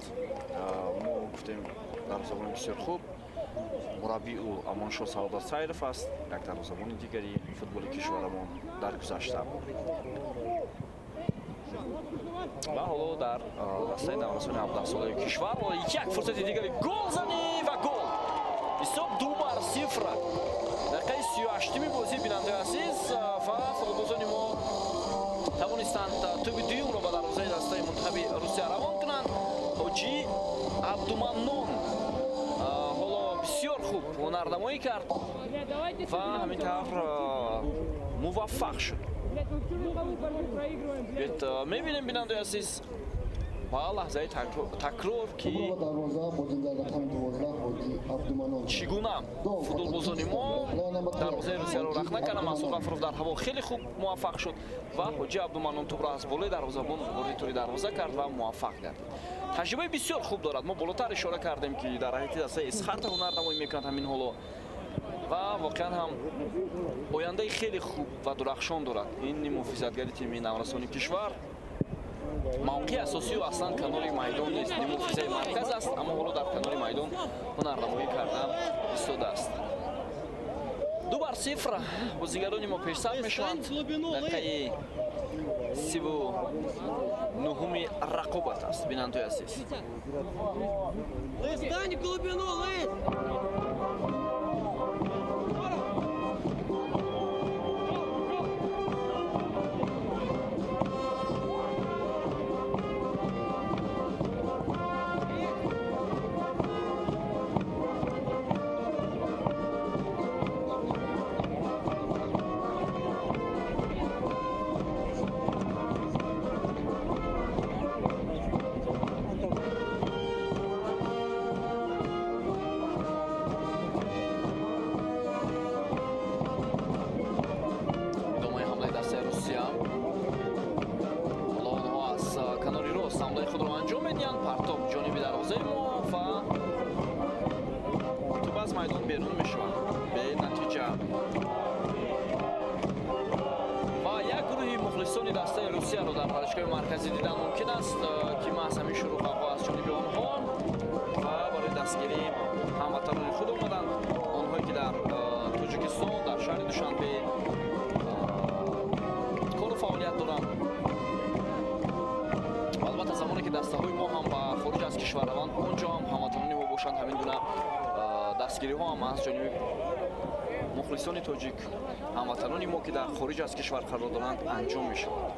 Мо гуфтем дарвозабони бисёр хуб, мураббии ӯ Амоншо Саодат Сайров аст, як дарвозабони дигари футболи кишварамон дар гузашта. Ва ҳоло дар дастаи наврасони 17-солаи кишвар як фурсати дигари голзанӣ ва гол. Ҳисоб 2-0. Дақиқаи 38-ми бозӣ, бинандаи азиз, ва футболбозони мо тавонистанд тӯби дуюмро ба дарвозаи дастаи мунтахаби Русия равон кунанд. Ҳоҷӣ Абдуманнон ҳоло бисёр хуб ҳунарнамоӣ кард ва ҳамин тавр муваффақ шуд. Мебинем, бинандаи азиз, ба лаҳзаи такрор, ки чӣ гуна футболбозони мо дарвозаи Русияро рахна карданд. Мансур Ғафуров дар ҳаво хеле хуб муваффақ шуд ва Ҳоҷи Абдуманнон тӯбро аз болои дарвозабон вориди тӯри дарвоза кард ва муваффақ гардид. Таҷрибаи бисёр хуб дорад. Мо болотар ишора кардем, ки дар ҳайати дастаи Исхата ҳунарнамоӣ мекунад ҳамин ҳоло ва воқеан ҳам ояндаи хеле хуб ва дурахшон дорад. Ин муҳофизатгари тими наврасони кишвар. Мавқеи асосию аслан канори майдон нест, нимуҳофизаи марказ аст, аммо ҳоло дар канори майдон ҳунарнамоӣ карда истодааст. 2-0 бозигарони мо пешсаф мешаванд. Дақиқаи 39-уми рақобат аст, бинандаи азиз. Дастгириҳо ҳам аз ҷониби мухлисони тоҷик, ҳамватанони мо, ки дар хориҷ аз кишвар қарор доранд, анҷом мешавад.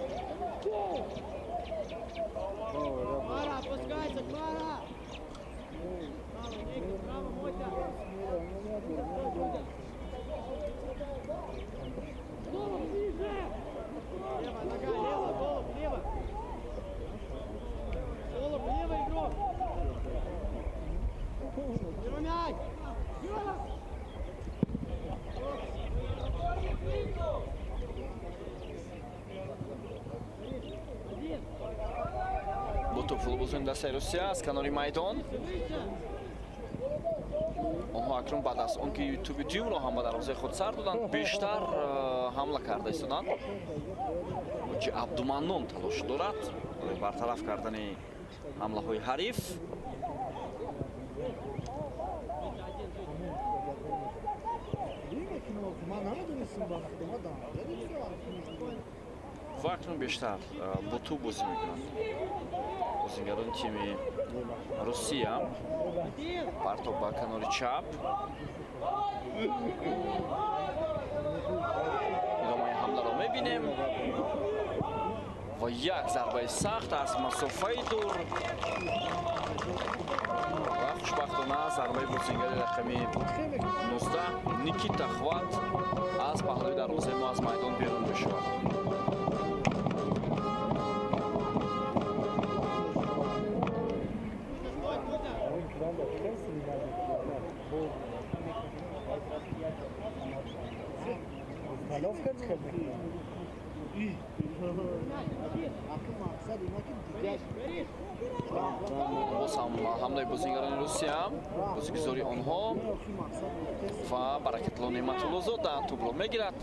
Футболбозони дастаи Русия аз канори майдон. Онҳо акнун баъд аз он ки тӯби дуюмро ҳам ба дарвозаи худ сар доданд, бештар ҳамла карда истоданд. Ҳоҷи Абдуманнон талош дорад барои бартараф кардани ҳамлаҳои ҳариф. Ва акнун бештар бо тӯб бозӣ мекунанд бозигарони тими Русия. Партоб ба канори чап. Идомаи ҳамларо мебинем ва як зарбаи сахт аз масофаи дур ва хушбахтона зарбаи бозингари рақами 19 Никита Хват аз паҳлӯи дарвозаи мо аз майдон берун мешавад. Боз ҳам ҳамлаи бозингарони Русия, бозигузори онҳо ва Баракатло Неъматуллозода тӯбро мегирад.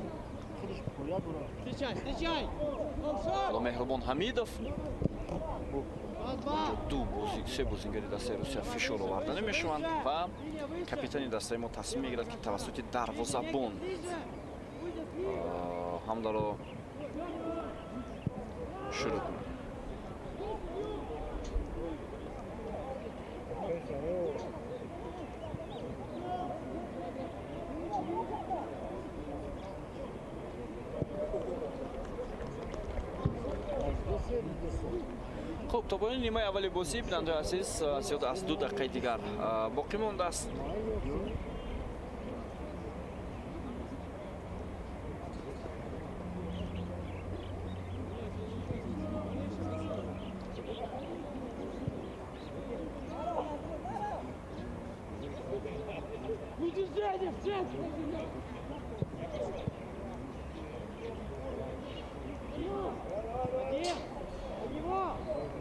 Меҳрубон Ҳамидов. Се бозингари дастаи Русия фишор оварда намешаванд ва капитани дастаи мо тасмим мегирад, ки тавассути дарвозабон ҳамларо шурӯъ кунад. Хуб, То поёни нимаи аввали бозӣ, бинандаои азиз, зиёда аз 2 дақиқаи дигар боқӣ мондааст.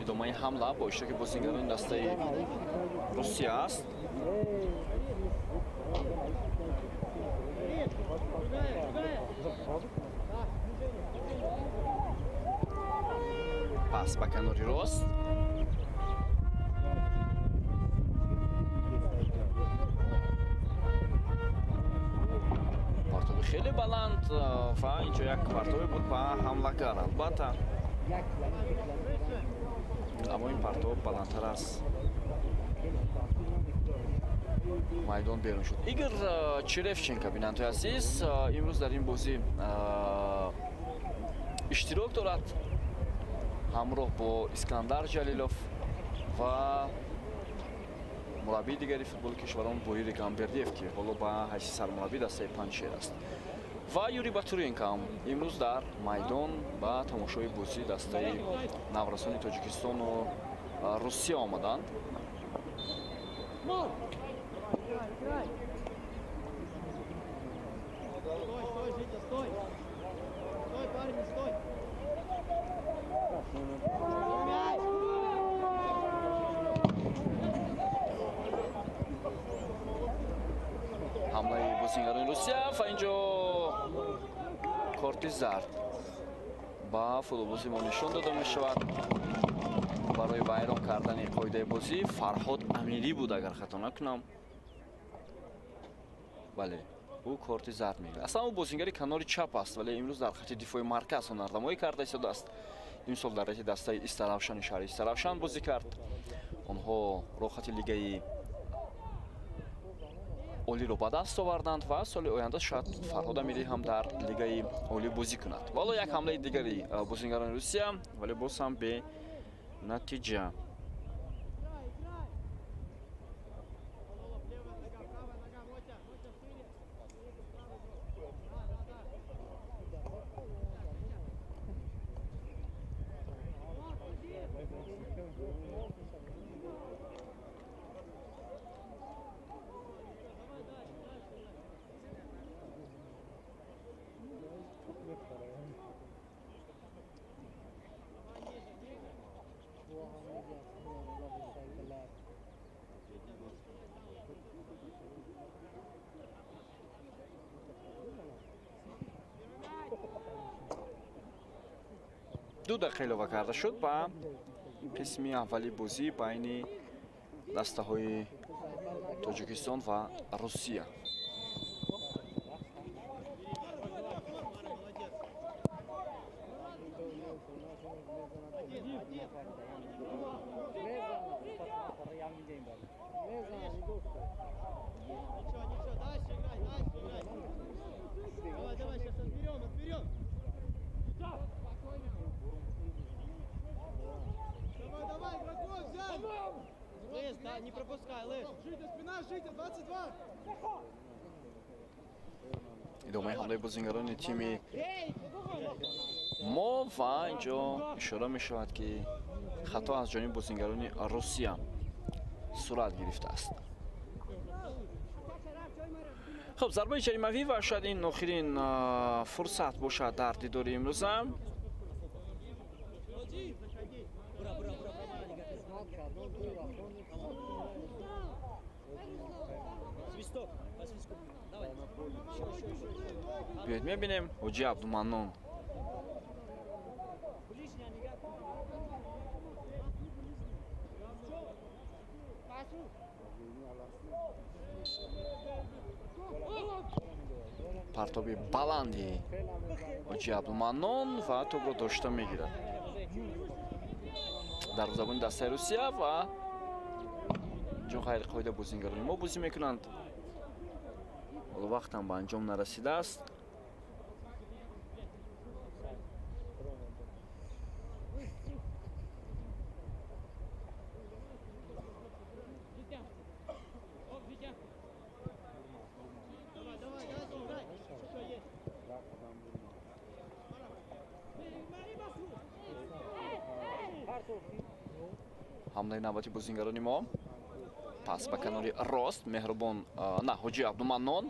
Идомаи ҳамла бо иштироки бозигарони дастаи Русия аст. Пас ба канори рост. Партоби хеле баланд ва инҷо як партобе буд ба ҳамлагар, албатта. Аммо ин партоб баландтар аз майдон берун шуд. Игор Черевченко, бинандои азиз, имрӯз дар ин бозӣ иштирок дорад ҳамроҳ бо Искандар Ҷалилов ва мураббии дигари футболи кишварон Боири Гамбердиев, ки ҳоло ба ҳайси сармураббӣ дастаи Панҷшер аст. Ва Юрий Батуренко ҳам имрӯз дар майдон ба тамошои бозии дастаи наврасони Тоҷикистону Русия омаданд. Ҳамлаи бозигарони Русия ва инҷо корти зард ба футболбози мо нишон дода мешавад. Барои вайрон кардани қоидаи бозӣ Фарҳод Амирӣ буд, агар хато накунам. Бале, ӯ корти зард мегирад. Аслан ӯ бозингари канори чап аст, вале имрӯз дар хати дифои марказ ҳунарнамоӣ карда истодааст. Имсол дар райти дастаи Истаравшани шаҳри Истаравшан бозӣ кард. Онҳо роҳхати лигаи олиро ба даст оварданд ва соли оянда шояд Фарҳод Амирӣ ҳам дар лигаи олӣ бозӣ кунад. Вало як ҳамлаи дигари бозингарони Русия, вале боз ҳам бе натиҷа. Ду дақиқа илова карда шуд ба қисми аввали бозӣ байни дастаҳои Тоҷикистон ва Русия. Не пропускай, Леш. Житя, спина, Житя, 22. Идомаи ҳамлаи бозингарони тими мо ва инҷо ишора мешавад, ки хато аз ҷониби бозингарони Русия сурат гирифтааст. Хуб, зарбаи ҷаримавӣ ва шояд ин охирин фурсат бошад дар дидори имрӯза. Биёед мебинем Ҳоҷи Абдуманнон. Партоби баланди Ҳоҷи Абдуманнон ва топро дошта мегирад дарвозабони дастаи Русия ва ҷо ғайриқоида бозингарони мо бозӣ мекунанд. Ҳоло вақтам ба анҷом нарасидааст. Ҳамлаи навбати бозингарони мо. Пас ба канори рост Меҳрубон, на, Ҳоҷи Абдуманнон.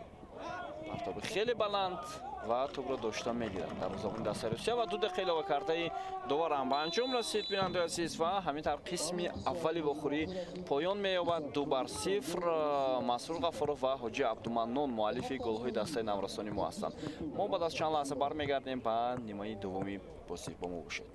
Партоби хеле баланд ва тӯбро дошта мегирад дарвозабони дастаи Русия ва 2 дақиқа илова кардаи доварам ба анҷом расид, бинандаи азиз, ва ҳамин тавр қисми аввали вохӯрӣ поён меёбад. 2-0. Масрур Ғафуров ва Ҳоҷи Абдуманнон муаллифи голҳои дастаи наврасони мо ҳастанд. Мо баъд аз чанд лаҳза бармегардем ба нимаи дуввуми бозӣ. Бо мо бошед.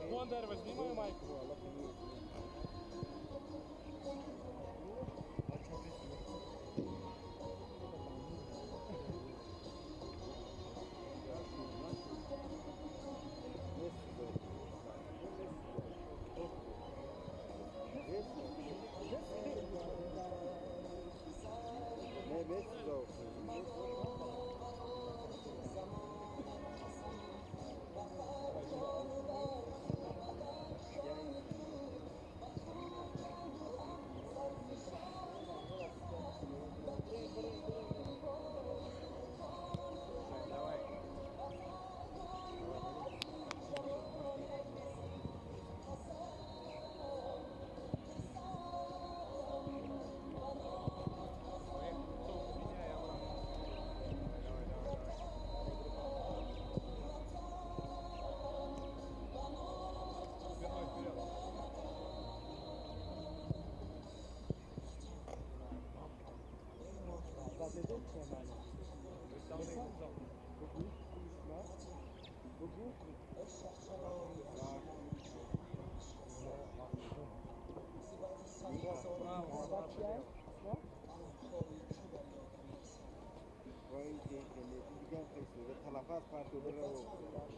Бондарь, возьми мою майку. Набираем, набираем, набираем.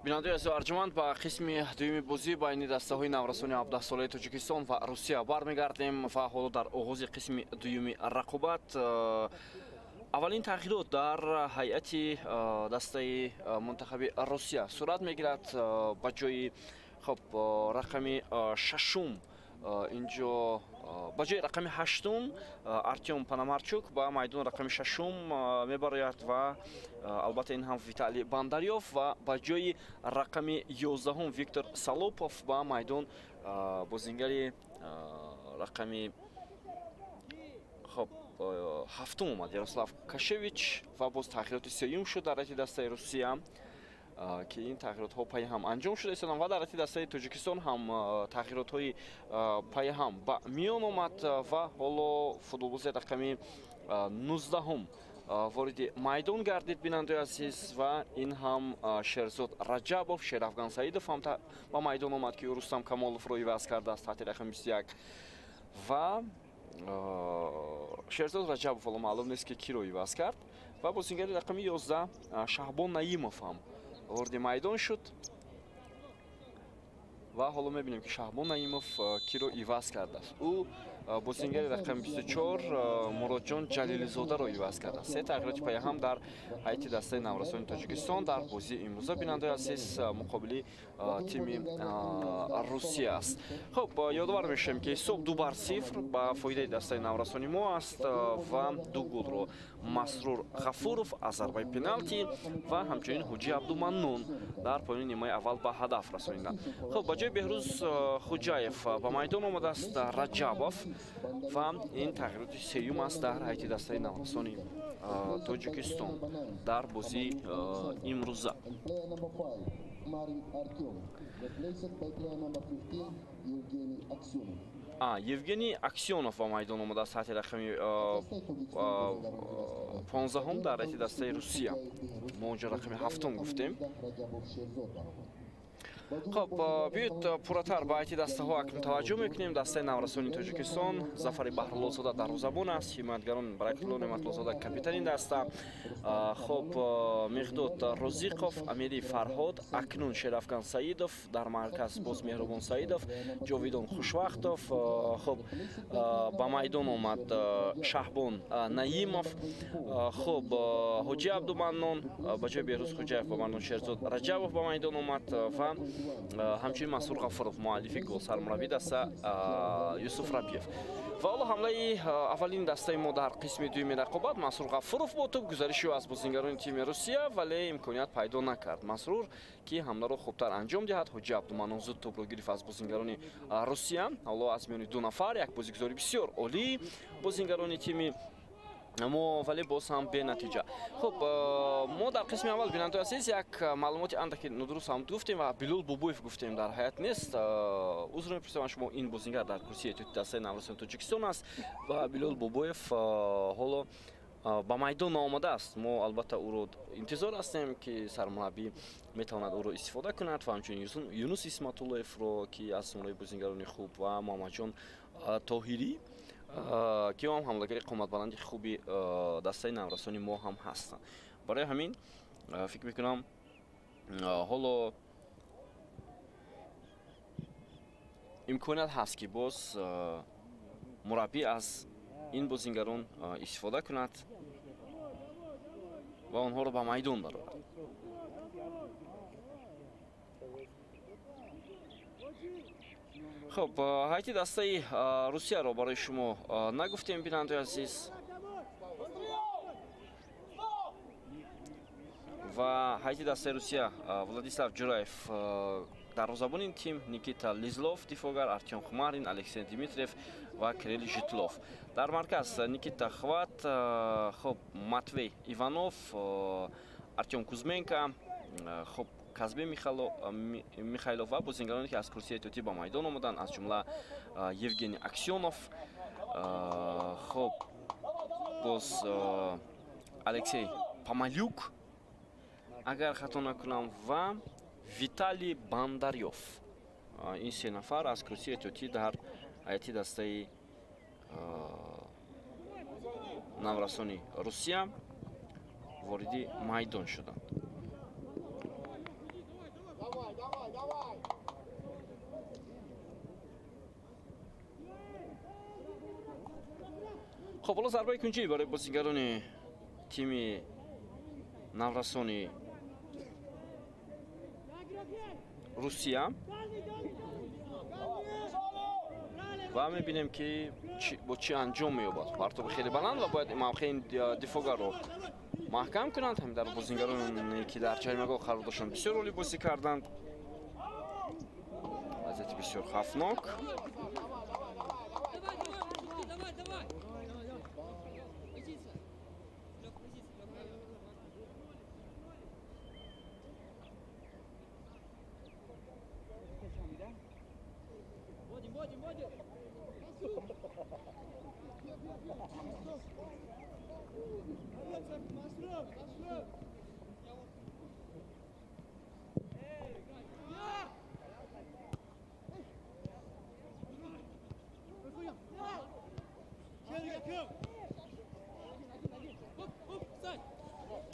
Бинандаи азиз арҷуманд, ба қисми дуюми бозӣ байни дастаҳои наврасони 17-солаи Тоҷикистон ва Русия бармегардем ва ҳоло дар оғози қисми дуюми рақобат аввалин тағйирот дар ҳайати дастаи мунтахаби Русия сурат мегирад. Ба ҷои хоб рақами шашум инҷо ба ҷои рақами ҳаштум Артём Пономарчук ба майдон рақами шашум мебарояд ва албатта ин ҳам Виталий Бандарёв ва ба ҷои рақами 11 Виктор Салопов ба майдон бозингари рақами хоб ҳафтум омад Ярослав Кашевич ва боз тағйироти сеюм шуд дар ҳайати дастаи Русия, ки ин тағйиротҳо пайи ҳам анҷом шуда истоданд ва дар ҳайати дастаи Тоҷикистон ҳам тағйиротҳои пайи ҳам ба миён омад ва ҳоло футболбози рақами 19 вориди майдон гардид, бинандаи азиз, ва ин ҳам Шерзод Раҷабов, Шерафган Саидов ҳам ба майдон омад, ки Рустам Камоловро иваз кардааст таҳти рақами 21 ва Шерзод Раҷабов ҳоло маълум нест, ки киро иваз кард ва бозингари рақами 11 Шаҳбон Наимов ҳам вориди майдон шуд ва ҳоло мебинем, ки Шаҳбон Наимов киро иваз кардааст. Ӯ бозингари рақами 24 Муродҷон Ҷалилизодаро иваз кардааст. Се тағйироти пайҳам дар ҳайати дастаи наврасони Тоҷикистон дар бозии имрӯза, бинандаи азиз, муқобили тими Русия аст. Хуб, ёдовар мешавем, ки ҳисоб 2-0 ба фоидаи дастаи наврасони мо аст ва ду голро Масрур Ғафуров аз зарбаи пеналти ва ҳамчунин Ҳуҷи Абдуманнун дар поёни нимаи аввал ба ҳадаф расониданд. Хуб, ба ҷои Беҳрӯз Хуҷаев ба майдон омадааст Раҷабов ва ин тағйироти сеюм аст дар ҳайати дастаи наврасони Тоҷикистон дар бозии имрӯза. Евгений Аксёнов ба майдон омадааст таҳти рақами 15 дар ҳайати дастаи Русия. Мо онҷо рақами 7 гуфтем. Хоб, биёед пурратар ба ҳайати дастаҳо акнун таваҷҷӯҳ мекунем. Дастаи наврасони Тоҷикистон Зафари Баҳруллозода дарвозабон аст, ҳимоятгарон Баракатулло Неъматуллозода капитани даста, хоб Миқдод Розиқов, Амири Фарҳод, акнун Шерафган Саидов, дар марказ боз Меҳрубон Саидов, Ҷовидон Хушвақтов, хоб ба майдон омад Шаҳбон Наимов, хоб Ҳоҷи Абдуманнон ба ҷои Беҳрӯз Хуҷаев ба майдон Шерзод Раҷабов ба майдон омад ва ҳамчунин Мансур Ғафуров муаллифи гол, сармураббии даста Юсуф Рабиев. Ва ҳоло ҳамлаи аввалини дастаи мо дар қисми дуюми рақобат. Мансур Ғафуров бо тӯб гузариши ӯ аз бозингарони тими Русия, вале имконият пайдо накард Масрур, ки ҳамларо хубтар анҷом диҳад. Ҳоҷи Абдуманнон зуд тӯбро гирифт аз бозингарони Русия. Ҳоло аз миёни ду нафар як бозигузори бисёр олӣ бозингарони тими мо, вале боз ҳам бенатиҷа. Хуб, мо дар қисми аввал, бинандаи азиз, як маълумоти андаки нодуруст ҳам гуфтем ва Билол Бобоев гуфтем дар ҳаят нест. Узр мепурсам, шумо ин бозингар дар курсии дастаи наврасони Тоҷикистон аст ва Билол Бобоев ҳоло ба майдон наомадааст. Мо албатта ӯро интизор ҳастем, ки сармураббӣ метавонад ӯро истифода кунад ва ҳамчунин Юнус Исматуллоевро, ки аз зумраи бозингарони хуб, ва Муҳаммадҷон Тоҳирӣ, ки ҳам ҳамлагари қоматбаланди хуби дастаи наврасони мо ҳам ҳастанд. Барои ҳамин фикр мекунам ҳоло имконият ҳаст, ки боз мураббӣ аз ин бозингарон истифода кунад ва онҳоро ба майдон барорад. Хуб, ҳайати дастаи Русияро барои шумо нагуфтем, бинандаи азиз, ва ҳайати дастаи Русия Владислав Ҷураев Дарвозабони ин тим Никита Лизлов, дифоъгар Артём Хмарин, Алексей Дмитриев ва Кирилл Житлов. Дар марказ Никита Хват, хуб, Матвей Иванов, Артём Кузменко, хуб, Казбе Михайлов ва бозингароне ки аз курсии эҳтиётӣ ба майдон омаданд, аз ҷумла Евгений Аксёнов, хуб, боз Алексей Памалюк, агар хато накунам, ва Виталий Бандарёв. Ин се нафар аз курсии эҳтиётӣ дар ҳайати дастаи наврасони Русия вориди майдон шуданд. Хуб, ҳоло зарбаи кунҷӣ барои бозигарони тими наврасони Русия ва мебинем ки бо чӣ анҷом меёбад. Партоби хеле баланд ва бояд мавқеи дифоъгарро маҳкам кунанд. Ҳам дар бозингароне ки дар ҷаримагоҳ қарор доштанд бисёр олӣ бозӣ карданд. Вазъияти бисёр хавфнок.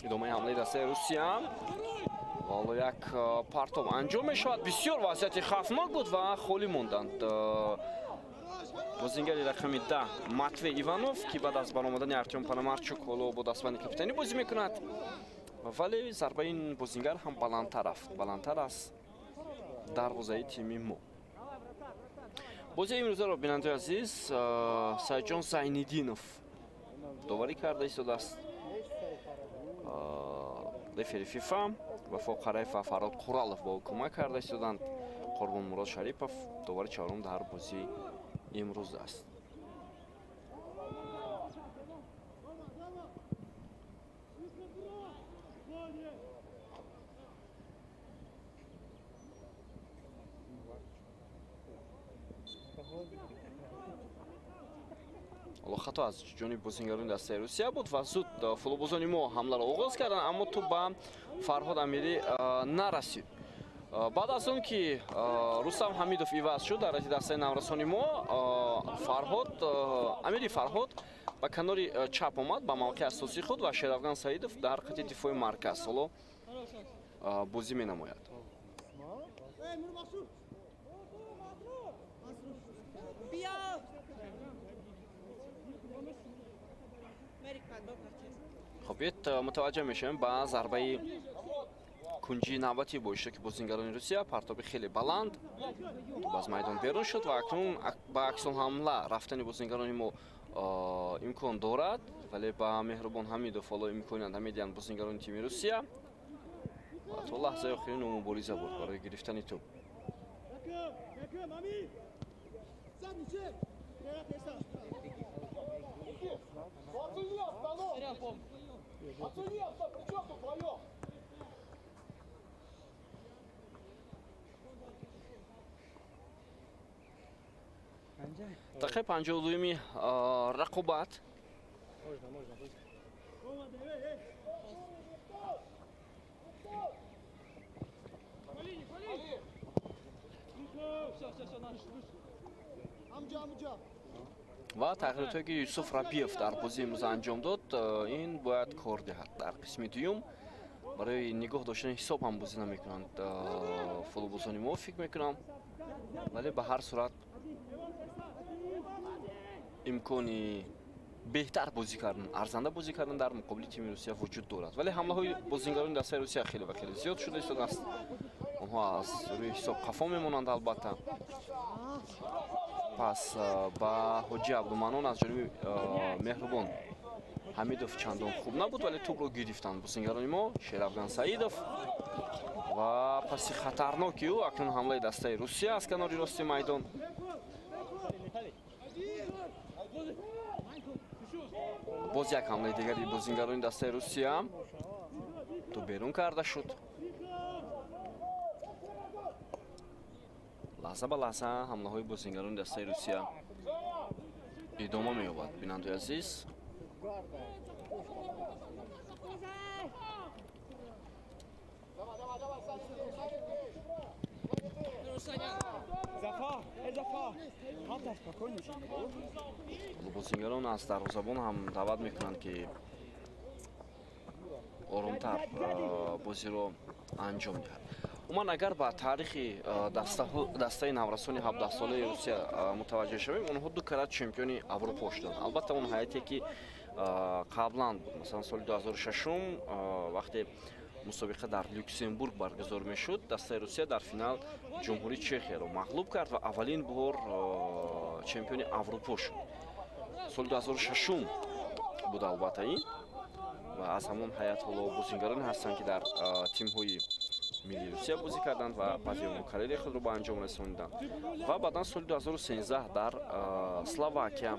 Идомаи ҳамлаи дастаи Русия. Ҳоло як партоб анҷом мешавад. Бисёр вазъияти хавфнок буд ва холӣ монданд. Бозингари рақами 10 Матвей Иванов, ки баъд аз баромадани Артём Пономарчук ҳоло бо дастбанди капитанӣ бозӣ мекунад, вале зарбаи ин бозингар ҳам баландтар рафт, баландтар аз дарвозаи тими мо. Бозии имрӯзаро, бинандаи азиз, Сайҷон Зайниддинов доварӣ карда истодааст. Рефери ФИФА Вафо Қараев ва Фарҳод Қуралов бо ӯ кӯмак карда истоданд. Қурбонмурод Шарипов довари чаҳорум дар бозии имрӯз аст. Ҳоло хато аз ҷониби бозингарони дастаи Русия буд ва зуд футболбозони мо ҳамларо оғоз карданд, аммо тӯп ба Фарҳод Амирӣ нарасид. Баъд аз он ки Рустам Ҳамидов иваз шуд дар ҳайати дастаи наврасони мо, Фарҳод Амири Фарҳод ба канори чап омад ба мавқеи асосии худ ва Шерафган Саидов дар хати дифои марказ ҳоло бозӣ менамояд. Хуб, мутаваҷҷеҳ мешавем ба зарбаи кунҷии навбатӣ бо иштироки бозингарони Русия. Партоби хеле баланд, тӯп аз майдон берун шуд ва акнун ба аксулҳамла рафтани бозингарони мо имкон дорад, вале ба Меҳрубон Ҳамидов ҳоло имконият намедиҳанд бозингарони тими Русия ва то лаҳзаи охирин ӯ мубориза бурд барои гирифтани тӯп. Дақиқаи 52-юми рақобат. Ва тағйиротҳое ки Юсуф Рабиев дар бозии имрӯза анҷом дод, ин бояд кор диҳад. Дар қисми дуюм барои нигоҳ доштани ҳисоб ҳам бозӣ намекунанд футболбозони мо, фикр мекунам, вале ба ҳар сурат имкони беҳтар бозӣ кардан, арзанда бозӣ кардан дар муқобили тими Русия вуҷуд дорад. Вале ҳамлаҳои бозингарони дастаи Русия хеле ва хеле зиёд шуда истодааст. Онҳо аз рӯи ҳисоб қафо мемонанд албатта. Пас ба Ҳоҷи Абдуманон аз ҷониби Меҳрубон Ҳамидов чандон хуб набуд, вале тӯпро гирифтанд бозингарони мо. Шерафган Саидов Ва паси хатарноки ӯ акнун ҳамлаи дастаи Русия аз канори рости майдон. Боз як ҳамлаи дигари бозингарони дастаи Русия ту берун карда шуд. Лаҳза ба лаҳза ҳамлаҳои бозингарони дастаи Русия идома меёбад. Бинандаи азиз, бозингарон аз дарвозабон ҳам даъват мекунанд, ки оромтар бозиро анҷом диҳад. Умуман, агар ба таърихи дастаи наврасони 17-солаи Русия мутаваҷҷеҳ шавем, онҳо ду карат чемпиони Аврупо шуданд. Албатта, он ҳайате ки қаблан буд, масалан соли 2006 вақте мусобиқа дар Люксембург баргузор мешуд, дастаи Русия дар финал Ҷумҳурии Чехияро мағлуб кард ва аввалин бор чемпиони Аврупо шуд. Соли 2006 буд албатта ин, ва аз ҳамон ҳайат ҳоло бозингароне ҳастанд, ки дар тимҳои миллии Русия бозӣ карданд ва баъзе онҳо карьераи худро ба анҷом расониданд. Ва баъдан соли 2013 дар Словакия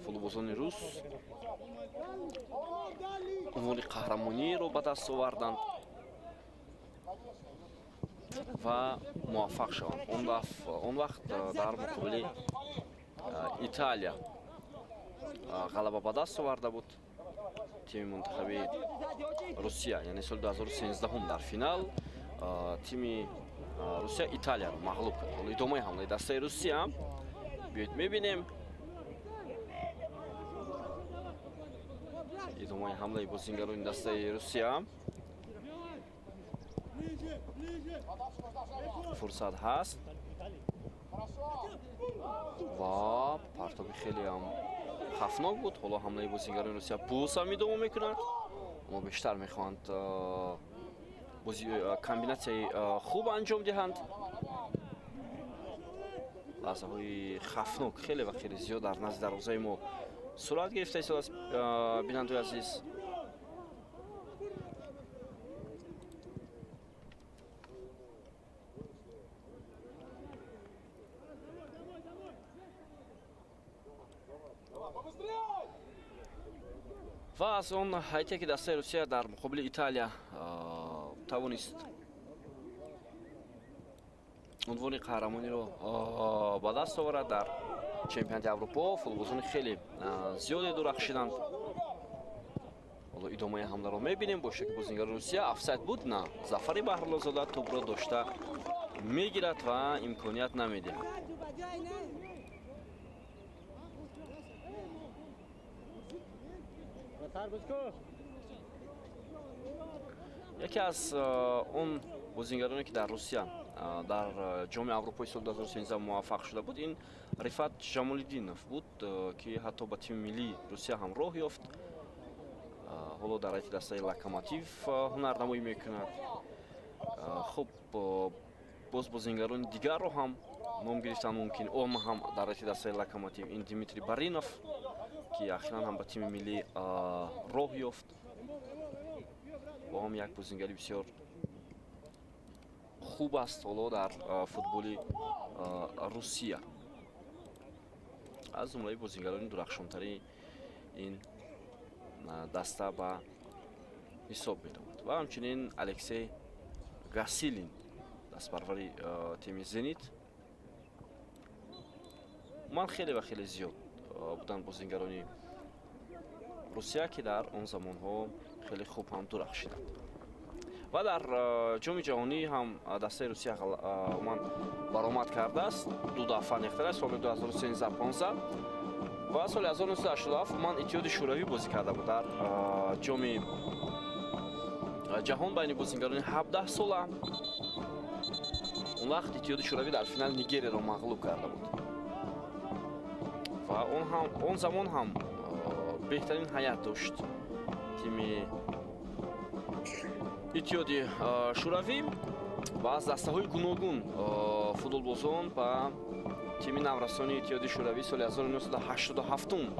футболбозони рус унвони қаҳрамониро ба даст оварданд ва муваффақ шаванд. Он вақт дар муқобили Италия ғалаба ба даст оварда буд тими мунтахаби Русия, яъне соли 2013 дар финал тими Русия Италияро мағлуб кард. Ҳоло идомаи ҳамлаи дастаи Русия биёед мебинем. Идомаи ҳамлаи бозингарони дастаи Русия. Фурсат ҳаст ва партоби хеле ҳам хафнок буд. Ҳоло ҳамлаи бозингарони Русия боз ҳам идома мекунад. Мо бештар мехоҳанд комбинатсияи хуб анҷом диҳанд. Лаҳзаҳои хафнок хеле ва хеле зиёд дар назди дарвозаи мо сурат гирифта истодааст, бинандаи азиз. Ва аз он ҳайате ки дастаи Русия дар муқобили Италия тавонист унвони қаҳрамониро ба даст оварад дар чемпионати Аврупо, футболбозони хеле зиёде дурахшиданд. Ҳоло идомаи ҳамларо мебинем. Бо иштироки бозингари Русия офсайд буд, на, Зафари Баҳруллозода тӯбро дошта мегирад ва имконият намедиҳад. Яке аз он бозингароне ки дар Русия дар ҷоми Аврупои соли 2013 муваффақ шуда буд, ин Рифат Ҷамолиддинов буд, ки ҳатто ба тими миллии Русия ҳам роҳ ёфт. Ҳоло дар ҳайати дастаи Локомотив ҳунарнамоӣ мекунад. Хуб, боз бозингарони дигарро ҳам ном гирифтан мумкин. Он ҳам дар ҳайати дастаи Локомотив ин Дмитрий Баринов, ки ахиран ҳам ба тими миллӣ роҳ ёфт. Бо ҳам як бозингари бисёр хуб аст ҳоло дар футболи Русия, аз ҷумлаи бозингарони дурахшонтари ин даста ба ҳисоб меравад. Ва ҳамчунин Алексей Гасилин, дастпарвари тими Зенит. Ман хеле ва хеле зиёд буданд бозингарони Русия, ки дар он замонҳо хеле хуб ҳам дурахшиданд. Ва дар ҷоми ҷаҳонӣ ҳам дастаи Русия умуман баромад кардааст. Ду дафъа нехтара, соли 2013-15 ва соли 1987 умуман Иттиҳоди Шӯравӣ бозӣ карда буд дар ҷоми ҷаҳон байни бозингарони 17 сола. Он вақт Иттиҳоди Шӯравӣ дар финал Нигерияро мағлуб карда буд ва он замон ҳам беҳтарин ҳайат дошт тими Иттиҳоди Шӯравӣ ва аз дастаҳои гуногун футболбозон ба тими наврасони Иттиҳоди Шӯравӣ соли 1987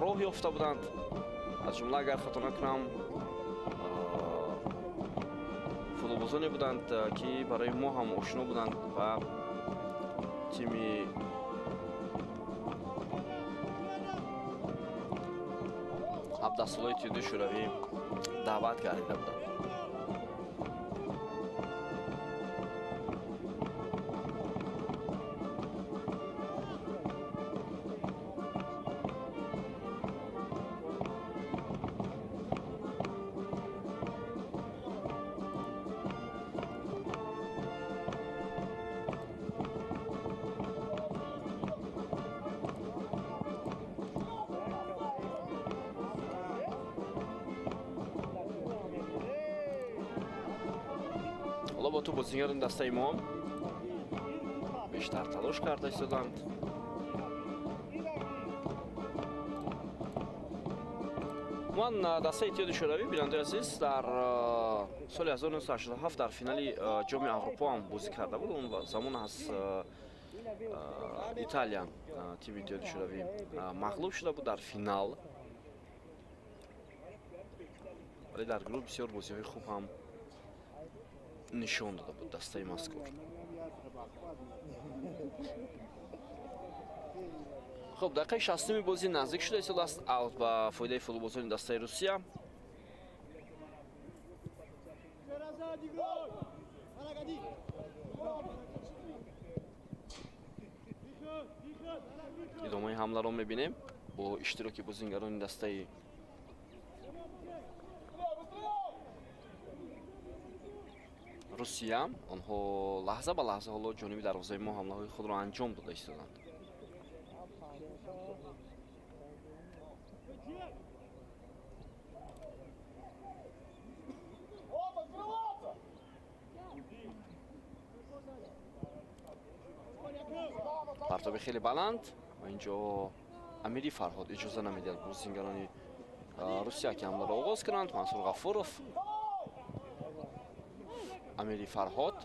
роҳ ёфта буданд. Аз ҷумла, агар хато накунам, футболбозони Футболбозоне буданд, ки барои мо ҳам ошно буданд ва тими ҳабдаҳсолаи Иттиҳоди Шӯравӣ даъват гардида буданд. Ҳоло бо ту бозигарони дастаи мо бештар талош карда истоданд. Ман дастаи Иттиҳоди Шӯравӣ, бинандаи азиз, дар соли 1987 дар финали Ҷоми Аврупо ҳам бозӣ карда буд. Он замон аз Италия тими Иттиҳоди Шӯравӣ мағлуб шуда буд дар финал. Вале дар гурӯҳ бисёр бозиҳои хуб ҳам нишон дода буд дастаи мазкур. Хуб, дақиқаи 60-уми бозӣ наздик шуда истодааст. Аут ба фоидаи футболбозони дастаи Русия. Идомаи ҳамларо мебинем бо иштироки бозингарони дастаи Русия. Онҳо лаҳза ба лаҳза ҳоло ҷониби дарвозаи мо ҳамлаҳои худро анҷом дода истоданд. Партоби хеле баланд ва инҷо Амири Фарҳод иҷоза намедиҳад бозингарони Русия ки ҳамларо оғоз кунанд. Мансур Ғафуров, Амири Фарҳод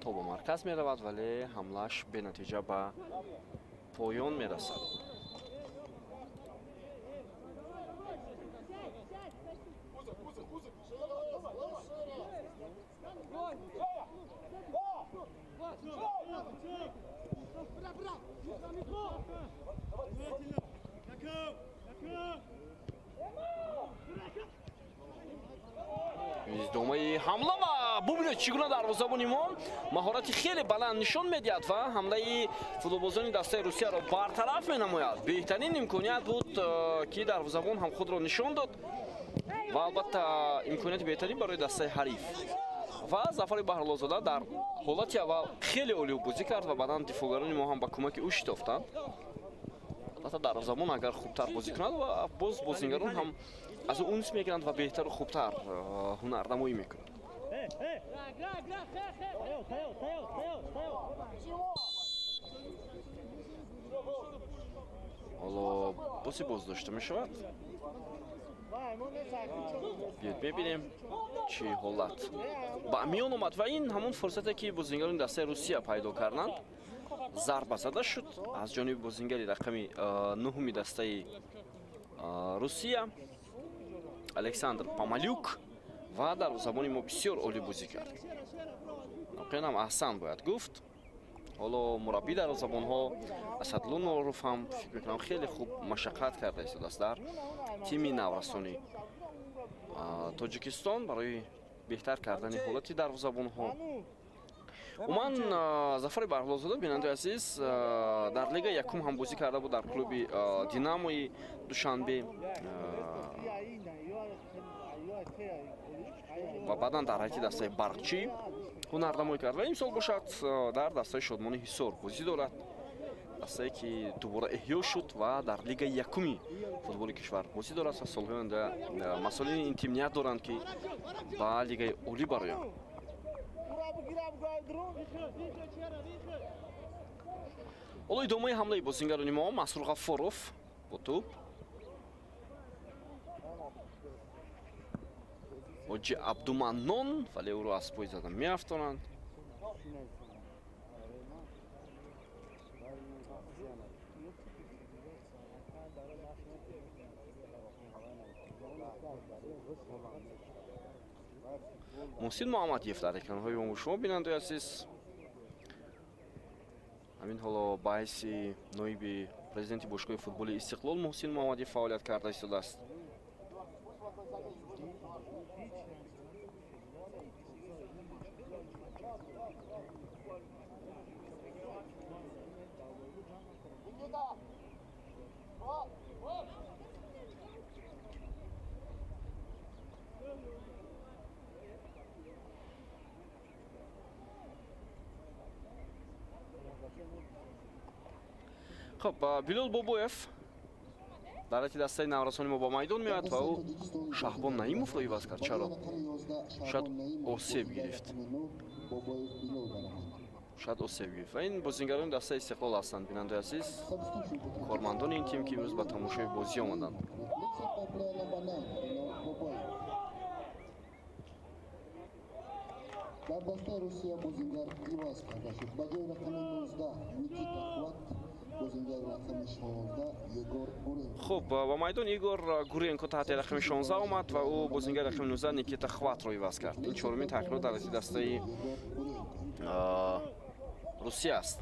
то ба марказ меравад, вале ҳамлааш бенатиҷа ба поён мерасад. Идомаи ҳамла ва бубинед чӣ гуна дарвозабони мо маҳорати хеле баланд нишон медиҳад ва ҳамлаи футболбозони дастаи Русияро бартараф менамояд. Беҳтарин имконият буд, ки дарвозабон ҳам худро нишон дод ва албатта имконияти беҳтарин барои дастаи ҳариф. Ва Зафари Баҳруллозода дар ҳолати аввал хеле олӣ бозӣ кард ва баъдан дифоъгарони мо ҳам ба кӯмаки ӯ шитофтанд. Албатта дарвозабон агар хубтар бозӣ кунад ва боз бозингарон ҳам аз ӯ унс мегиранд ва беҳтару хубтар ҳунарнамоӣ мекунанд. Ҳоло бози боздошта мешавад. Биёед мебинем чӣ ҳолат ба миён омад ва ин ҳамон фурсате ки бозингарони дастаи Русия пайдо карданд. Зарба зада шуд аз ҷониби бозингари рақами 9-уми дастаи Русия Александр Памалюк ва дарвозабони мо бисёр олӣ бозӣ кард. Воқеан ҳам аҳсан бояд гуфт. Ҳоло мураббӣ дарвозабонҳо Асадлу Норов ҳам фикр мекунам хеле хуб машаққат карда истодааст дар тими наврасони Тоҷикистон барои беҳтар кардани ҳолати дарвозабонҳо. Умуман Зафари Баҳруллозода, бинандаи азиз, дар лига якум ҳам бозӣ карда буд дар клуби Динамои Душанбе ва баъдан дар ҳайати дастаи Барқчӣ ҳунарнамоӣ кард ва имсол бошад дар дастаи Шодмони Ҳисор бозӣ дорад. Дастае ки дубора эҳё шуд ва дар лигаи якуми футболи кишвар бозӣ дорад ва солҳои оянда масъулини ин тим ният доранд, ки ба лигаи олӣ бароянд. Ҳоло идомаи ҳамлаи бозингарони мо. Мансур Ғаффоров бо тӯб, Ҳоҷи Абдуманнон, вале ӯро аз пой зада меафтонанд. Муҳсин Муҳаммадиев дар экранҳои мо шумо бинандаи азиз. Ҳамин ҳоло ба ҳайси ноиби президенти бошгоҳи футболи Истиқлол Муҳсин Муҳаммадиев фаъолият карда истодааст. Хуб, Билол Бобоев дар ҳайати дастаи наврасони мо ба майдон меояд ва ӯ Шаҳбон Наимовро иваз кард. Чаро? Шояд осеб гирифт. Шояд осеб гирифт. Ва ин бозингарони дастаи Истиқлол ҳастанд, бинандаи азиз, кормандони ин тим, ки имрӯз ба тамошои бозӣ омаданд. Дар дастаи Русия бозингар иваз карда шуд. Ба ҷои рақами 19 Никита Хват, бозингари рақами 16 Егор Гуренко. Хуб, ба майдон Игор Гуренко таҳти рақами 16 омад ва ӯ бозингари рақами 19 Никита Хватро иваз кард. Ин чорумин тағйирот дар дастаи Русия аст.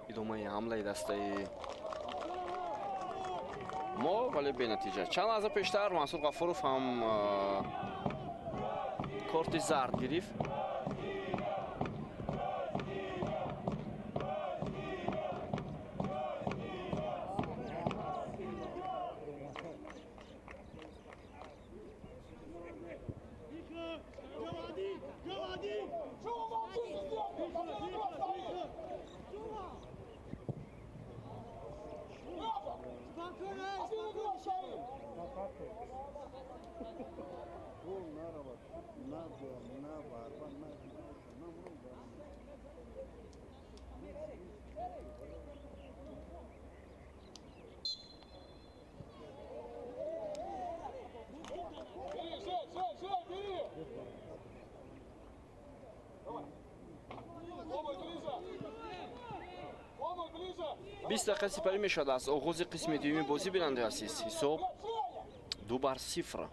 Идомаи ҳамлаи дастаи мо, вале бенатиҷа. Чанд лаҳза пештар Мансур Ғафуров ҳам корти зард гирифт. Бист дақиқа сипарӣ мешавад аз оғози қисми дуюми бозӣ, бинандаи азиз. Ҳисоб 2-0.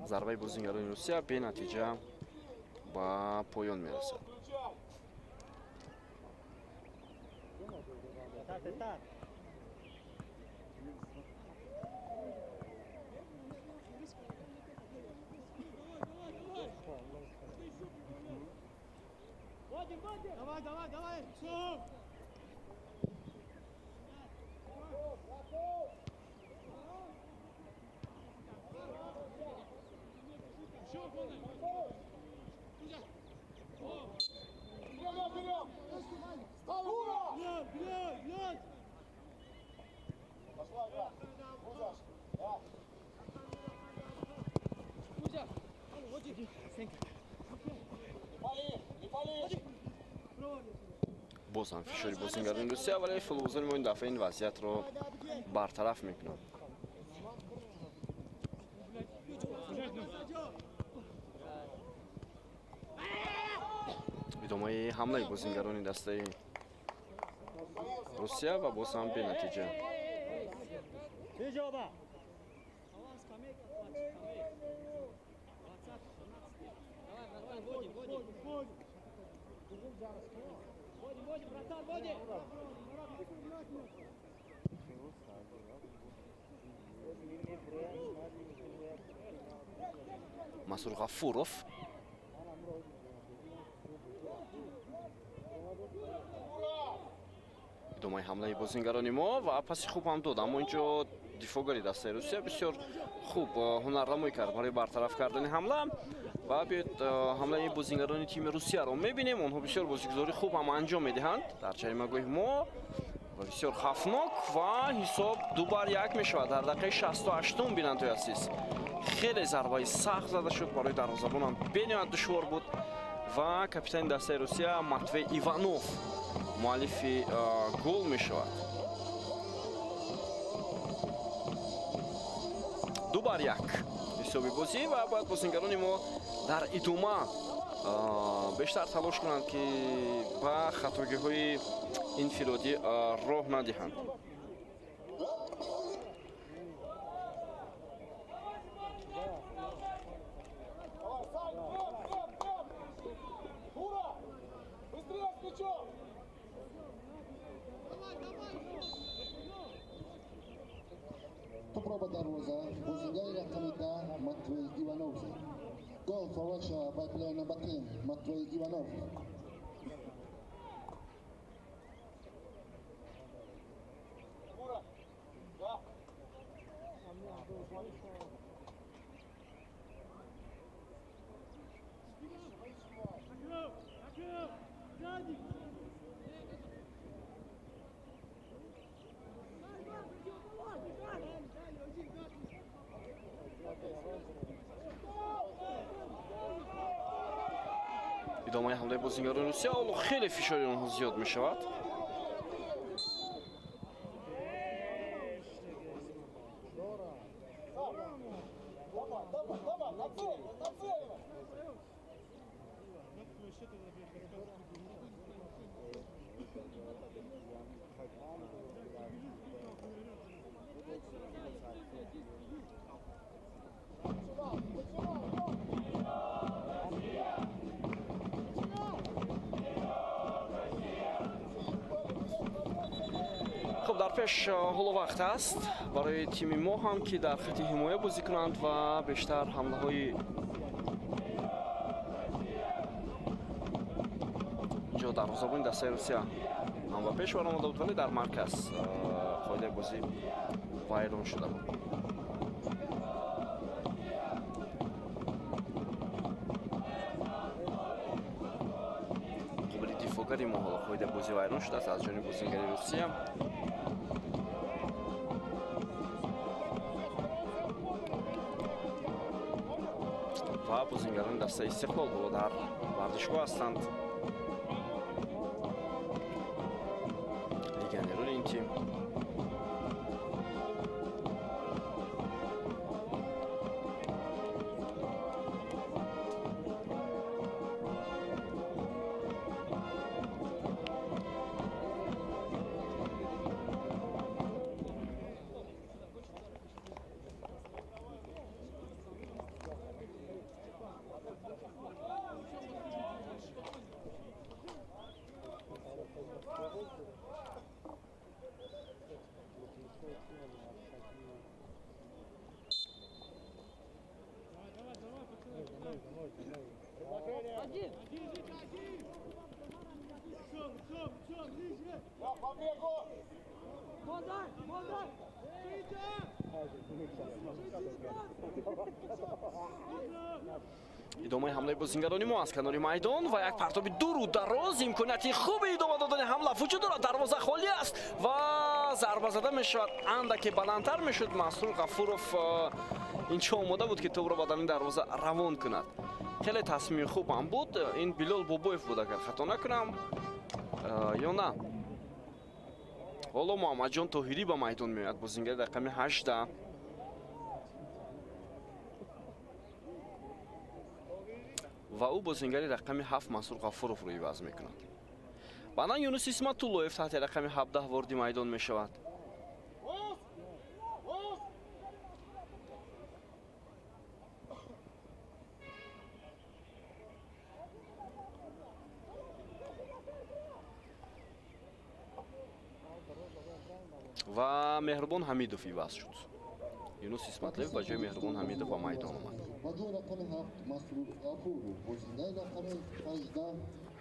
Зарбаи бозингарони Русия бенатиҷа ба поён мерасад. Давай, давай, давай! Боз ҳам фишори бозингарони Русия, вале футболбозони мо ин дафъа ин вазъиятро бартараф мекунанд. Идомаи ҳамлаи бозингарони дастаи Русия ва боз ҳам бенатиҷа. Мансур Ғафуров идомаи ҳамлаи бозингарони мо ва паси хуб ҳам дод, аммо инҷо дифоъгари дастаи Русия бисёр хуб ҳунарнамоӣ кард барои бартараф кардани ҳамла. Ва биёед ҳамлаи бозингарони тими Русияро мебинем. Онҳо бисёр бозигузории хуб ҳам анҷом медиҳанд дар ҷаримагоҳи мо ва бисёр хавфнок ва ҳисоб 2-1 мешавад дар дақиқаи 68-ум. Бинандои азиз, хеле зарбаи сахт зада шуд, барои дарвозабонам бениҳоят душвор буд ва капитани дастаи Русия Матвей Иванов муаллифи гол мешавад. 2-1 ҳисоби бозӣ ва бояд бозингарони мо дар идома бештар талош кунанд, ки ба хатогиҳои инфиродӣ роҳ надиҳанд. Тӯпро ба дарвоза бозингари рақами 10 Матвей Иванов зад. Goal for Russia by player number 10, Matvey Ivanov. Идомаи ҳамлаи бозингарони Русия, ҳоло хеле фишори онҳо зиёд мешавад. Хуб, дар пеш ҳоло вақт аст барои тими мо ҳам, ки дар хати ҳимоя бозӣ кунанд ва бештар ҳамлаҳои инҷо дарвозабони дастаи Русия ҳам ба пеш баромада буд, вале дар марказ қоидаи бозӣ вайрон шуда буд. Қобили дифоъгари мо ҳоло қоидаи бозӣ вайрон шудааст аз ҷониби бозингари Русия. Ва бозингарони дастаи Истиқлол ҳоло дар варзишгоҳ ҳастанд. Легионерони ин тим. Идомаи ҳамлаи бозингарони мо аз канори майдон ва як партоби дуру дароз, имконияти хуби идома додани ҳамла вуҷуд дорад. Дарвоза холӣ аст ва зарба зада мешавад, андаке баландтар мешуд. Мансур Ғафуров инчо омода буд, ки тӯбро ба даруни дарвоза равон кунад. Хеле тасмими хуб ҳам буд. Ин Билол Бобоев буд, агар хато накунам, ё на. Ҳоло Муҳаммадҷон Тоҳирӣ ба майдон меояд, бозингари рақами 18. Ва ӯ бозингари рақами 7 Мансур Ғафуровро иваз мекунад. Баъдан Юнус Исматуллоев таҳти рақами 17 вориди майдон мешавад. Ва Меҳрубон Ҳамидов иваз шуд. Юнус Исматлоев ба ҷои Меҳрубон Ҳамидов ба майдон омад. Ба ҷои рақами 7 Масрур Ғафуров, бозингари рақами 18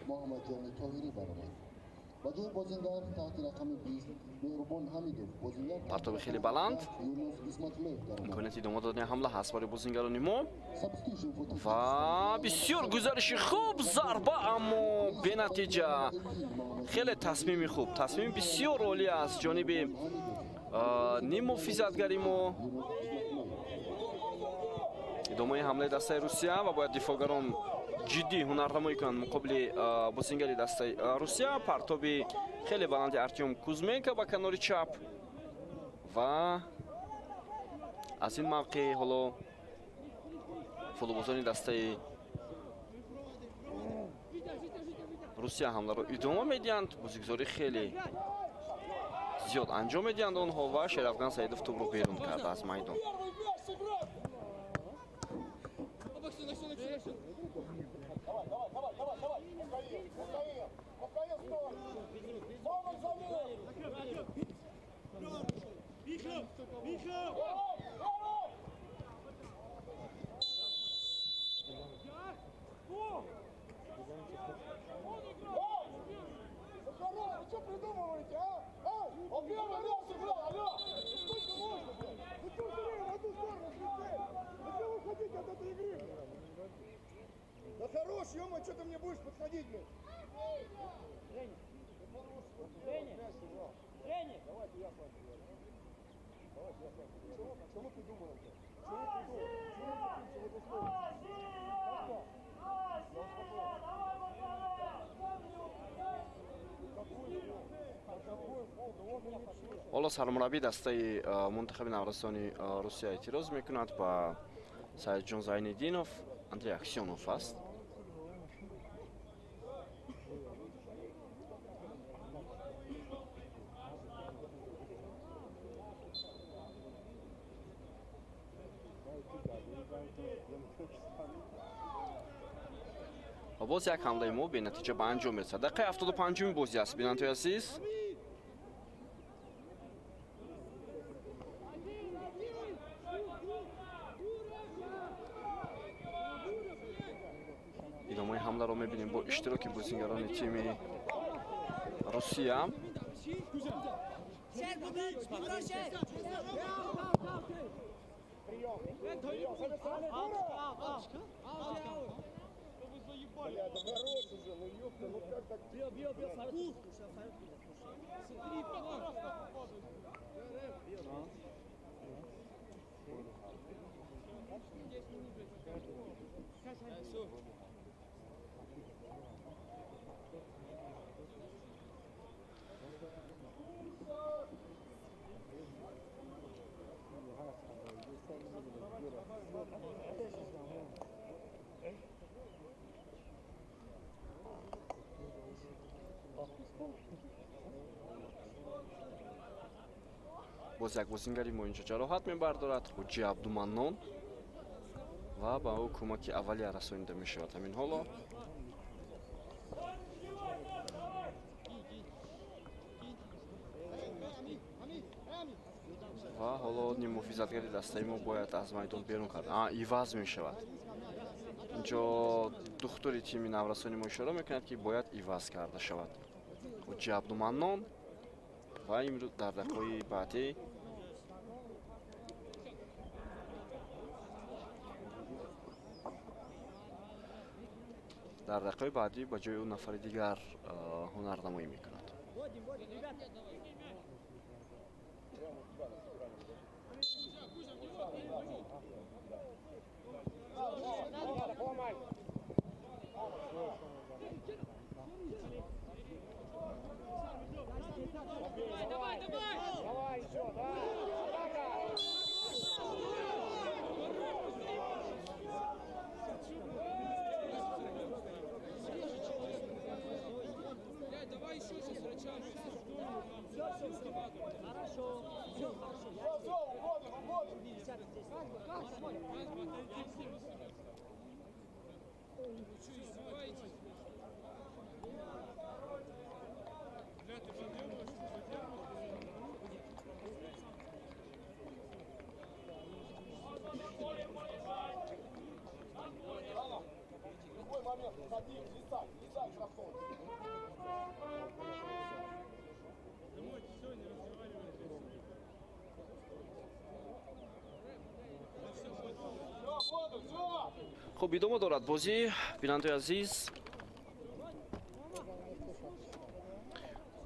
Муҳаммадҷони Тоҳирӣ баромад. Ба ҷои бозингар таҳти рақами 20 Меҳрубон Ҳамидов, бозингар Партоби хеле баланд. Юнус Исматуллоев даромад. Имконияти идома додани ҳамла ҳаст барои бозингарони мо. Substitution for Ва бисёр гузариши хуб, зарба, аммо бенатиҷа. Хеле тасмими хуб, тасмими бисёр олӣ аз ҷониби ниммуҳофизатгари мо. Идомаи ҳамлаи дастаи Русия ва бояд дифоъгарон ҷиддӣ ҳунарнамоӣ кунанд муқобили бозингари дастаи Русия. Партоби хеле баланди Артём Кузменко ба канори чап ва аз ин мавқеъ ҳоло футболбозони дастаи Русия ҳамларо идома медиҳанд. Бозигузорӣ хеле зиёд анҷом медиҳанд онҳо ва Шерафган Саидов тӯбро берун карда аз майдон. Вы что придумываете, а? Эй, он первый раз играл, алло! Сколько можно, блядь? Вы что все время в одну сторону смотрели? Вы что вы хотите от этой игры, блядь? Да хорош, ё-моё, что ты мне будешь подходить, блядь? Женя! Женя! Женя! Давайте я с вами поговорю. Давайте я с вами поговорю. Что вы придумываете? Что вы придумали? Чего вы хотите в эту сторону? Как так? Я успокоен. Ҳоло сармураббии дастаи мунтахаби наврасони Русия эътироз мекунад ба Саидҷон Зайниддинов. Андрей Аксёнов аст. Ва боз як ҳамлаи мо бенатиҷа ба анҷом мерасад. Дақиқаи 75-уми бозӣ аст, бинандагони азиз. Идомаи ҳамларо мебинем бо иштироки бозингарони тими Русия. Бля, да хорош уже, ну ёпта, ну как так? Боз як бозингари мо инҷо ҷароҳат мебардорад, Ҳуҷҷи Абдуманнон, ва ба ӯ кӯмаки аввалия расонида мешавад ҳамин ҳоло. Ва ҳоло ниммуҳофизатгари дастаи мо бояд аз майдон берун кард. Иваз мешавад. Инҷо духтури тими наврасони мо ишора мекунад, ки бояд иваз карда шавад Ҳуҷҷи Абдуманнон. Ва имрӯз дар дақиқаҳои баъдӣ ба ҷои ӯ нафари дигар ҳунарнамоӣ мекунад. Давай, давай! Давай еще, да! Атака! Блядь, давай еще сейчас врача. Хорошо. Все, хорошо. Все, уходим, уходим. Вы что, издеваетесь? Бля, ты подъебываешь, ты подъебываешь. Любой момент, ходи, лезай, лезай, красавчик. Хуб, идома дорад бозӣ, бинандаи азиз.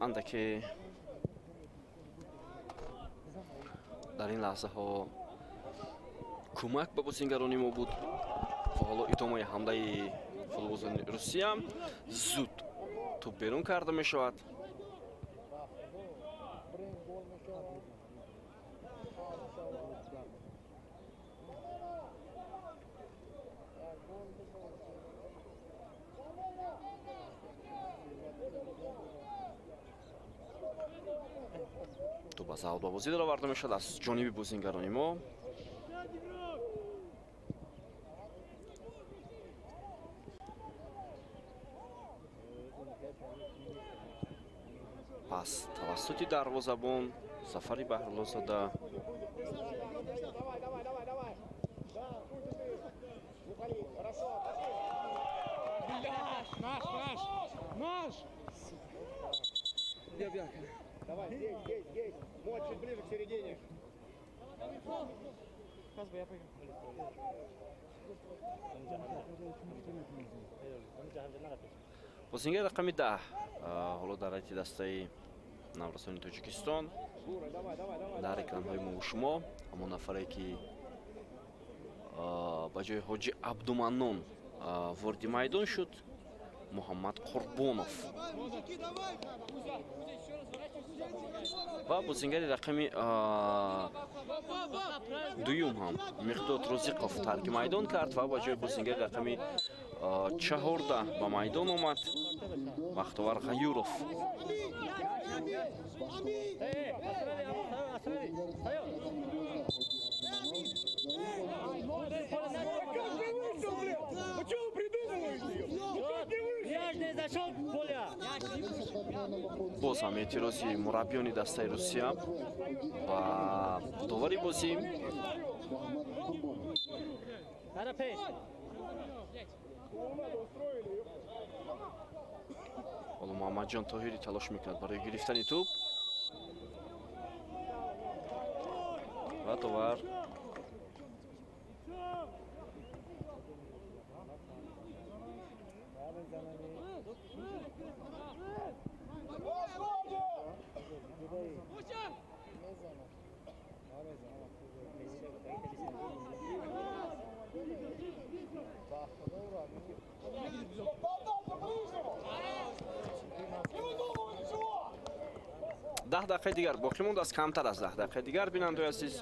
Андаке дар ин лаҳзаҳо кӯмак ба бозингарони мо буд ва ҳоло идомаи ҳамлаи футболбозони Русия. Зуд тӯб берун карда мешавад. Тӯб аз аввал ба бозӣ дароварда мешавад аз ҷониби бозингарони мо. Пас тавассути дарвозабон Зафари Баҳруллозода Давай, здесь, здесь, здесь. Вот, чуть ближе к середине. Бозингар рақами 10 ҳоло дар ҳайати дастаи наврасони Тоҷикистон дар экранҳои мо шумо ҳамон нафаре ки ба ҷои Ҳоҷи Абдуманнон вориди майдон шуд, Муҳаммад Қурбонов ва бозингари рақами дуюм ҳам Миқдод Розиқов тарки майдон кард ва ба ҷои бозингари рақами 14 ба майдон омад Бахтовар Ғаюров. Боз ҳам эътирози мураббиёни дастаи Русия ба довари бозӣ. Ҳоло Муҳаммадҷон Тоҳирӣ талош мекунад барои гирифтани тӯб ва довар даҳ дақиқаи дигар боқӣ мондааст, камтар аз 10 дақиқаи дигар, бинандаи азиз.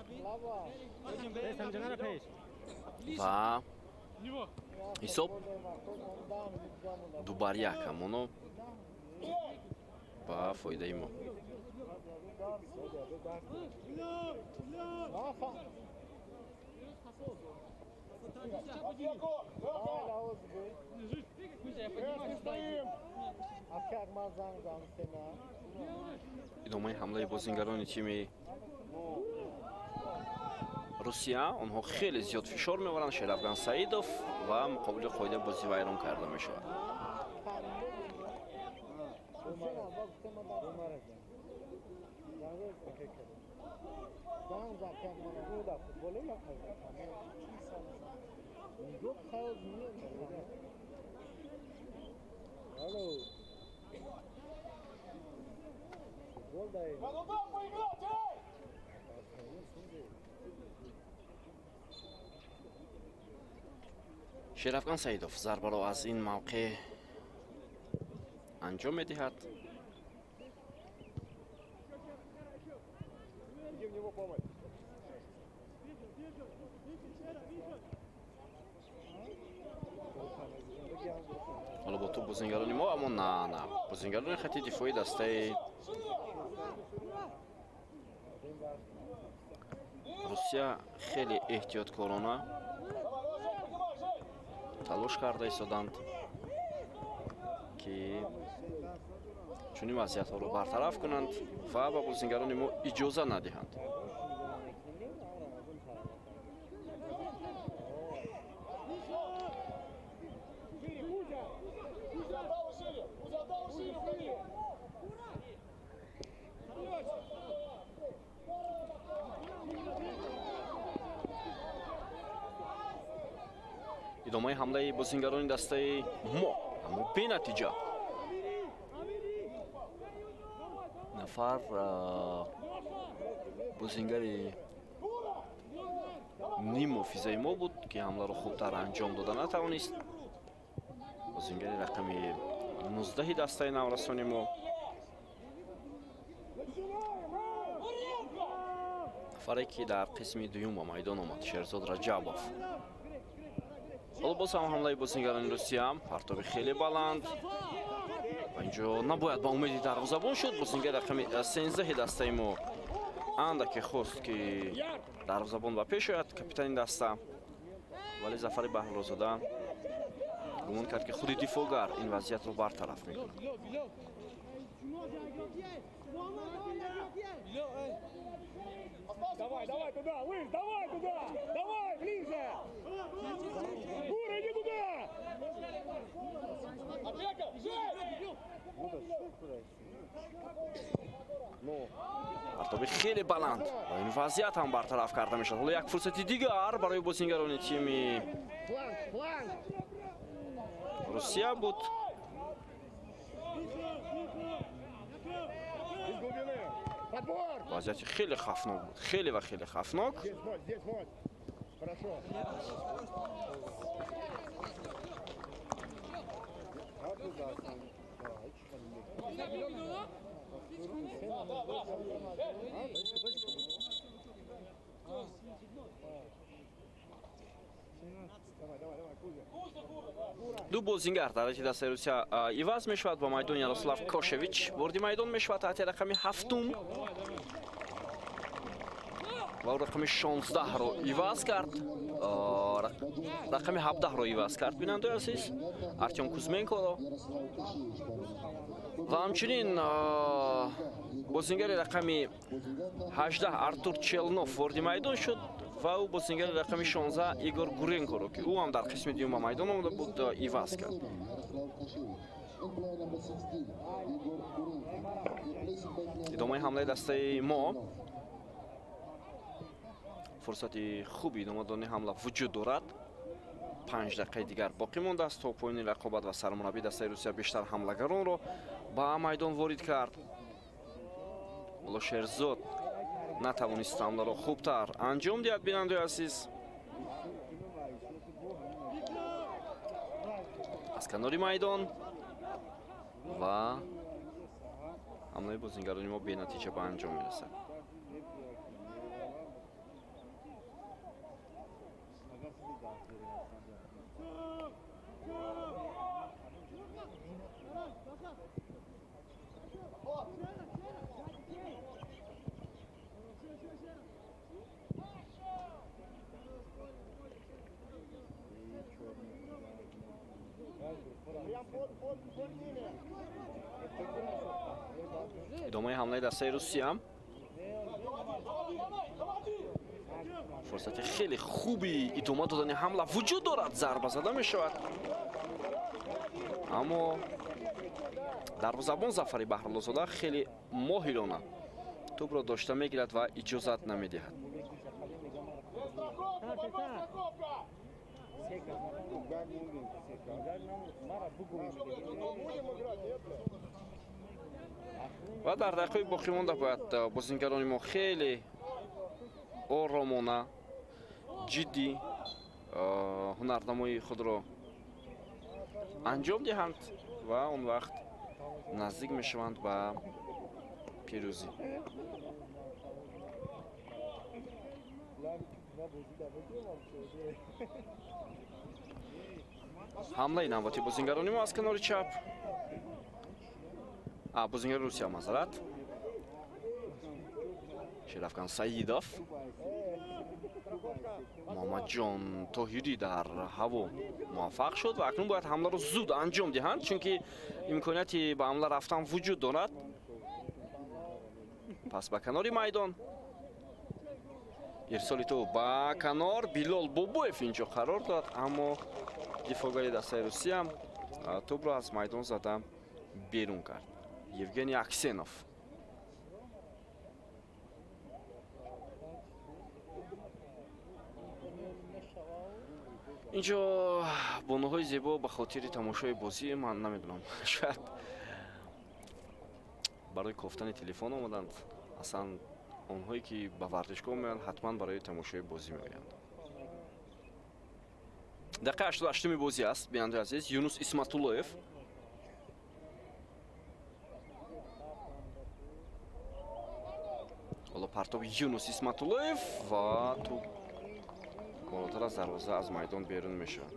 Ва ҳисоб 2-1 ҳамоно ба фоидаи мо. Идомаи ҳамлаи бозингарони тими Русия. Онҳо хеле зиёд фишор меваранд. Шерафган Саидов ва муқобили қоида бозӣ вайрон карда мешавад. Шерафган Саидов зарбаро аз ин мавқеъ анҷом медиҳад. Ҳоло бо тӯб бозингарони мо, аммо на бозингарони хати дифои дастаи Русия хеле эҳтиёткорона талош карда истоданд, ки чунин вазъиятҳоро бартараф кунанд ва ба бозингарони мо иҷоза надиҳанд. Идомаи ҳамлаи бозингарони дастаи мо, аммо бенатиҷа. Нафар бозингари ниммуҳофизаи мо буд, ки ҳамларо хубтар анҷом дода натавонист. Бозингари рақами 19 дастаи наврасони мо. Нафаре ки дар қисми дуюм ба майдон омад, Шерзод Раҷабов. Ҳоло боз ҳам ҳамлаи бозингарони Русия, партоби хеле баланд. Ва инҷо набояд ба умеди дарвозабон шуд. Бозингари рақами 13 дастаи мо андаке хост, ки дарвозабон ба пеш ояд, капитани даста, вале Зафари Баҳрозода гумон кард, ки худи дифоъгар ин вазъиятро бартараф мекунад. Давай, давай туда, Лыж, давай туда! Давай, ближе! Гура, иди туда! Партоби хеле баланд ва ин вазъият ҳам бартараф карда мешавад. Ҳоло як фурсати дигар барои бозингарони тими Русия буд. Вазъияти хеле хафнок буд, хеле ва хеле хафнок. Ду бозингар дар ҳайати дастаи Русия иваз мешавад. Ба майдон Ярослав Кошевич ворди майдон мешавад таҳти рақами 7 ва рақами 16-ро иваз кард, рақами 17-ро иваз кард, бинандаи азиз, Артем Кузменкоро. Ва ҳамчунин бозингари рақами 18 Артур Челнов ворди майдон шуд ва ӯ бозингари рақами 16 Игор Гуренкоро, ки ӯ ҳам дар қисми дуюм ба майдон омада буд, иваз кард. Идомаи ҳамлаи дастаи мо, фурсати хуби идома додани ҳамла вуҷуд дорад. 5 дақиқаи дигар боқӣ мондааст то поёни рақобат ва сармураббии дастаи Русия бештар ҳамлагаронро ба майдон ворид кард. Ҳоло Шерзод натавонист ҳамларо хубтар анҷом диҳад, бинандаи азиз. Аз канори майдон ва ҳамлаи бозингарони мо бенатиҷа ба анҷом мерасад. Идомаи ҳамлаи дастаи Русия, фурсати хеле хуби идома додани ҳамла вуҷуд дорад. Зарба зада мешавад, аммо дарвозабон Зафари Баҳруллозода хеле моҳирона тӯбро дошта мегирад ва иҷозат намедиҳад. Ва дар дақиқаи боқӣ монда бояд бозингарони мо хеле оромона, ҷиддӣ ҳунарнамоии худро анҷом диҳанд ва он вақт наздик мешаванд ба пирӯзӣ. Ҳамлаи навбати бозингарони мо аз канори чап, бозингари Русия, мазарат, Шерафкан Саидов. Муҳаммадҷон Тоҳирӣ дар ҳаво муваффақ шуд ва акнун бояд ҳамларо зуд анҷом диҳанд, чунки имконияти ба ҳамла рафтан вуҷуд дорад. Пас ба канори майдон, ирсоли тӯб ба канор, Билол Бобоев инҷо қарор дорад, аммо дифоъгари дастаи Русия тӯбро аз майдон зада берун кард. Евгений Аксенов. Инҷо бонуҳои зебо ба хотири тамошои бозӣ, ман намедонам, шояд барои кофтани телефон омаданд. Аслан онҳое ки ба варзишгоҳ меоянд, ҳатман барои тамошои бозӣ меоянд. Дақиқаи 88-уми бозӣ аст, бинандаи азиз. Юнус Исматуллоев ҳоло партоби Юнус Исматуллоев ва тӯб болотар аз дарвоза аз майдон берун мешавад.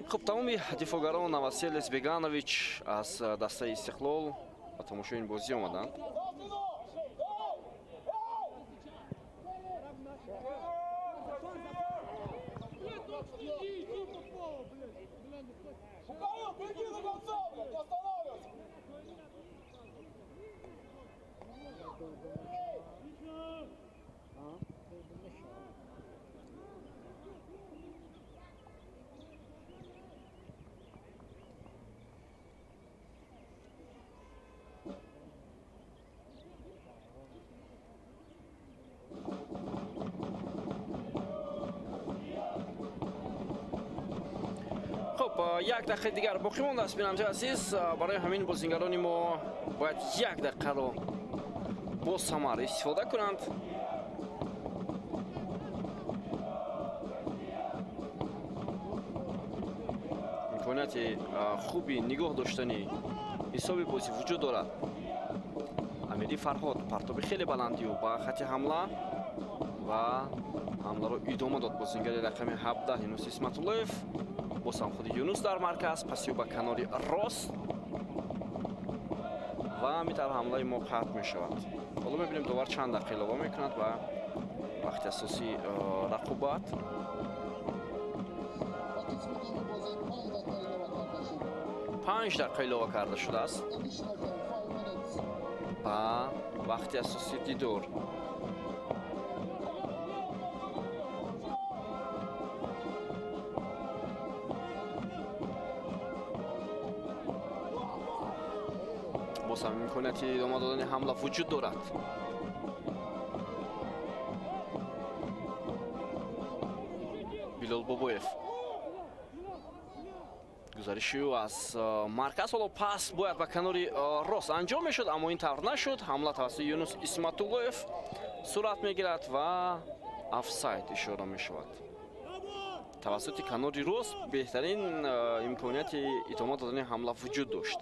Хуб, тамоми дифоъгарон Новоселес, Беганович аз дастаи Истиқлол ба тамошои ин бозӣ омаданд. Хуб, як дақиқаи дигар боқӣ мондааст, бинандаи азиз. Барои ҳамин бозингарони мо бояд як дақиқаро бо самар истифода кунанд. Имконияти хуби нигоҳ доштани ҳисоби бозӣ вуҷуд дорад. Амири Фарҳод партоби хеле баландию ба хати ҳамла ва ҳамларо идома дод бозингари рақами 17 Юнус Исматуллоев. Боз ҳам худи Юнус дар марказ, пасиё ба канори рост ва ҳамин тавр ҳамлаи мо қатъ мешавад. Ҳоло мебинем довар чанд дақиқа илова мекунад ба вақти асосии рақобат. 5 дақиқа илова карда шудааст ба вақти асосии дидор. Боз ҳам имконияти идома додани ҳамла вуҷуд дорад. Билол Бобоев гузариши ӯ аз марказ, ҳоло пас бояд ба канори рост анҷом мешуд, аммо ин тавр нашуд. Ҳамла тавассути Юнус Исматуллоев сурат мегирад ва офсайд ишора мешавад. Тавассути канори рост беҳтарин имконияти идома додани ҳамла вуҷуд дошт.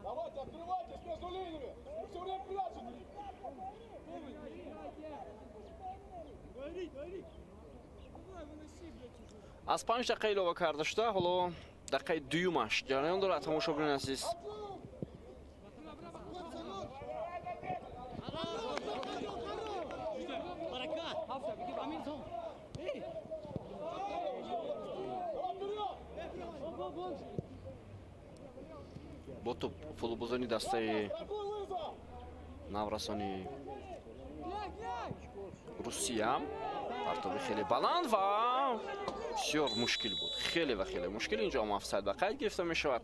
Давайте, открывайтесь между линиями! Вы все время прячете! Аз 5 дақиқа илова карда шуда, ҳоло дақиқаи дуюмаш ҷараён дорад, тамошобинони азиз. Бо тӯб футболбозони дастаи наврасони Русия. Партоби хеле баланд ва бисёр мушкил буд, хеле ва хеле мушкил. Инҷо ҳам офсайд ба қайд гирифта мешавад.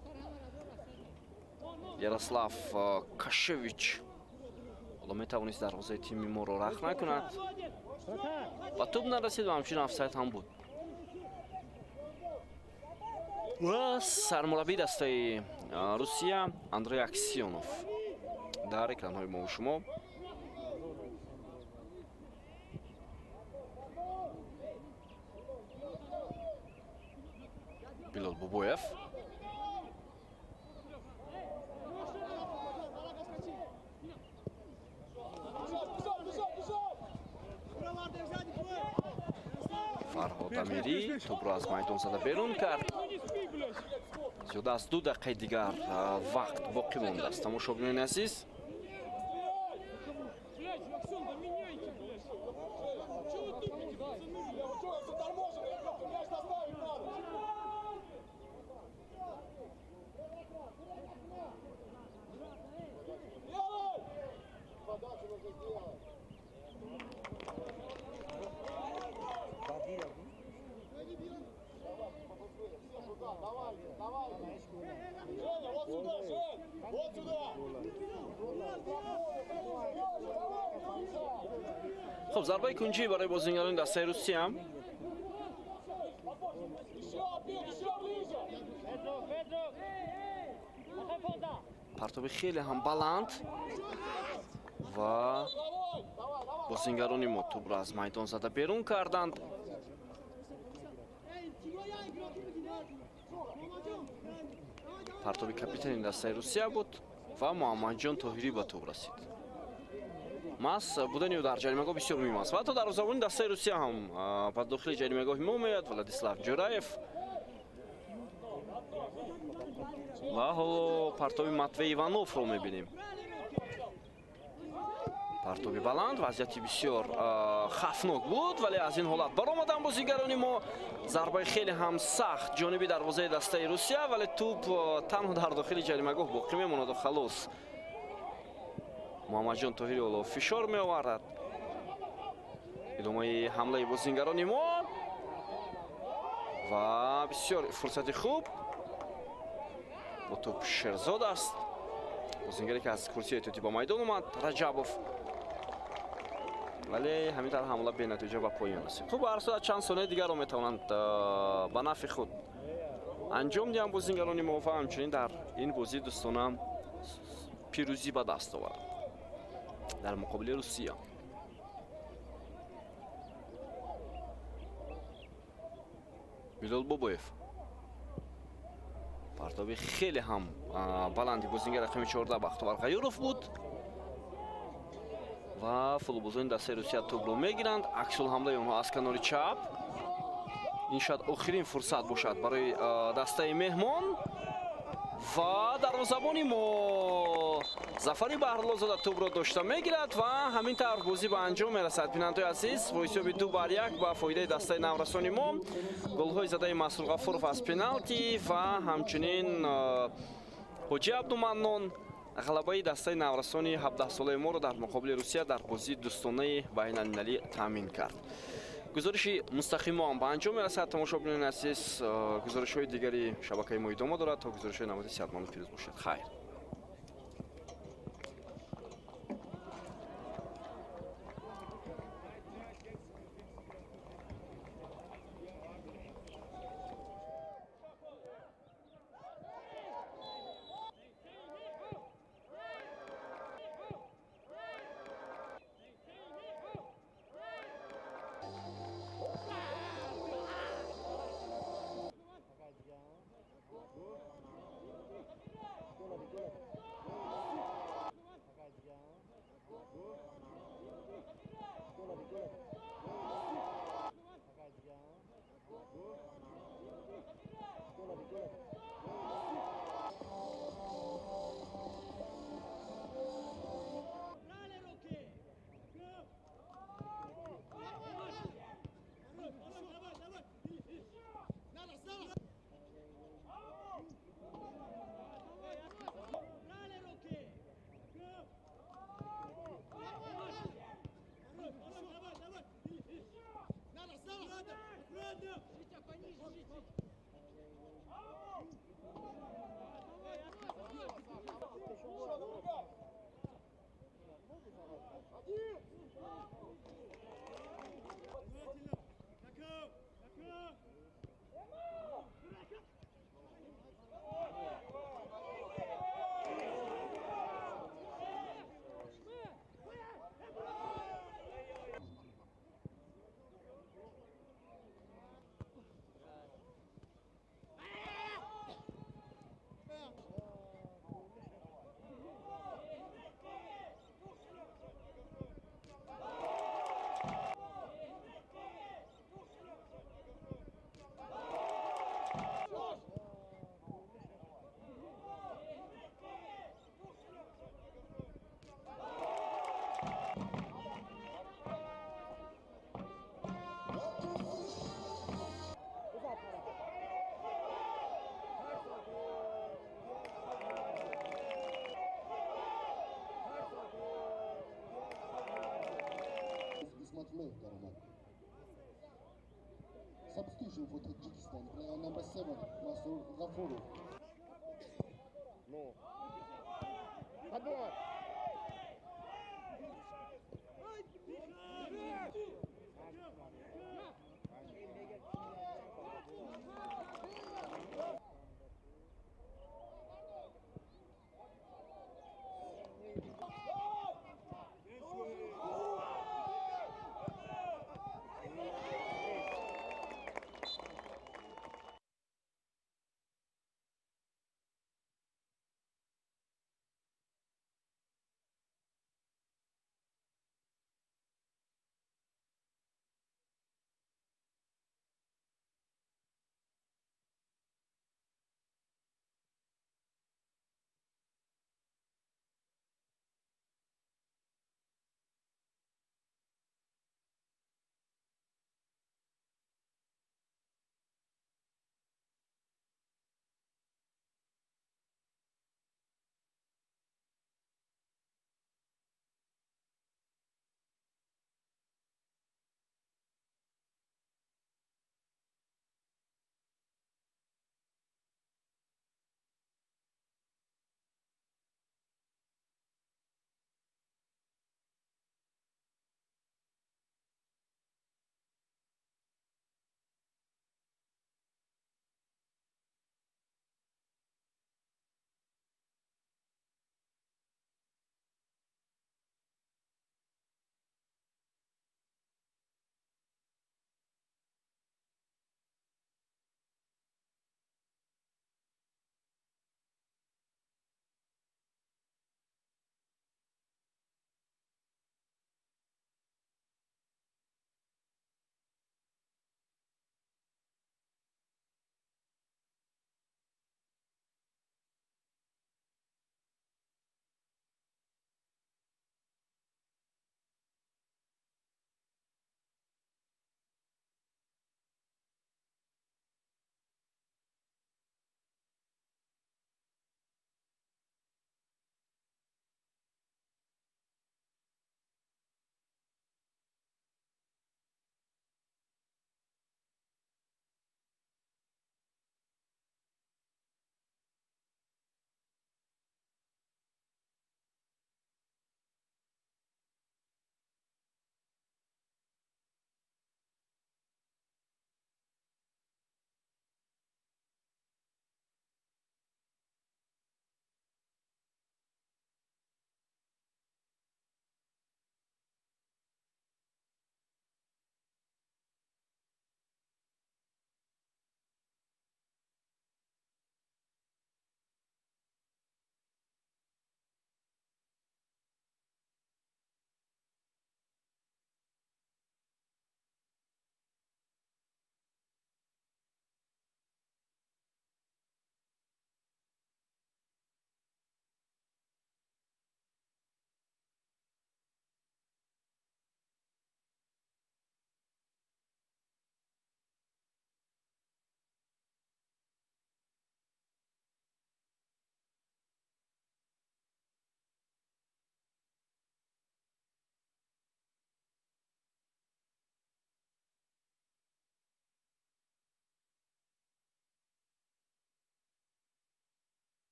Ярослав Кашевич ҳоло метавонист дарвозаи тими моро рахт накунад, ба тӯб нарасид ва ҳамчунин офсайд ҳам буд. Ва сармураббии дастаи Русия Андрей Аксионов дар экранҳои мо шумо. Билол Бобоев Фарҳод Амирӣ тӯбро аз майдон зада берун кард. Зиёда аз 2 дақиқаи дигар вақт боқӣ мондааст, тамошобинони азиз. Хуб, зарбаи кунҷӣ барои бозингарони дастаи Русия. Партоби хеле ҳам баланд ва бозингарони мо тӯбро аз майдон зада берун карданд. Партоби капитани дастаи Русия буд ва Муҳаммадҷон Тоҳирӣ ба тӯб расид. Маҳз будани ӯ дар ҷаримагоҳ бисёр муҳим аст ва ҳатто дарвозабони дастаи Русия ҳам ба дохили ҷаримагоҳи мо меояд, Владислав Ҷураев. Ва ҳоло партоби Матвей Ивановро мебинем. Партоби баланд, вазъияти бисёр хафнок буд, вале аз ин ҳолат баромаданд бозигарони мо. Зарбаи хеле ҳам сахт ҷониби дарвозаи дастаи Русия, вале тӯб танҳо дар дохили ҷаримагоҳ боқӣ мемонаду халос. Муҳаммадҷон Тоҳирӣ ҳоло фишор меоварад. Идомаи ҳамлаи бозингарони мо ва бисёр фурсати хуб бо тӯб Шерзод аст. Бозингаре ки аз курсии эҳтиётӣ ба майдон омад, Раҷабов. Вале ҳамин тавр ҳамла бенатиҷа ба поён расид. Хуб, ҳар сурат чанд сонияи дигарро метавонанд ба нафъи худ анҷом диҳанд бозингарони мо ва ҳамчунин дар ин бозии дӯстона пирӯзӣ ба даст овард дар муқобили Русия. Билол Бобоев. Партоби хеле ҳам баланди бозингар рақами 14 Бахтовар Ғаюров буд ва футболбозони дастаи Русия тӯбро мегиранд. Аксулҳамлаи онҳо аз канори чап. Ин шояд охирин фурсат бошад барои дастаи меҳмон ва дарвозабони мо Зафари Баҳруллозода тӯбро дошта мегирад ва ҳамин тавр бозӣ ба анҷом мерасад. Бинандаои азиз, бо ҳисоби 2-1 ба фоидаи дастаи наврасони мо голҳои задаи Масрур Ғафуров аз пеналти ва ҳамчунин Ҳоҷи Абдуманнон ғалабаи дастаи наврасони 17-солаи моро дар муқобили Русия дар бозии дӯстонаи байналмилалӣ таъмин кард. Гузориши мустақим мо ҳам ба анҷом мерасад. Тамошобинони азиз, гузоришҳои дигари шабакаи мо идома дорад. То гузоришҳои навбатӣ сиҳатманду пирӯз бошед. Хайр. Substitution for Tajikistan, player number 7, Masur Ghafurov. No. Подбор!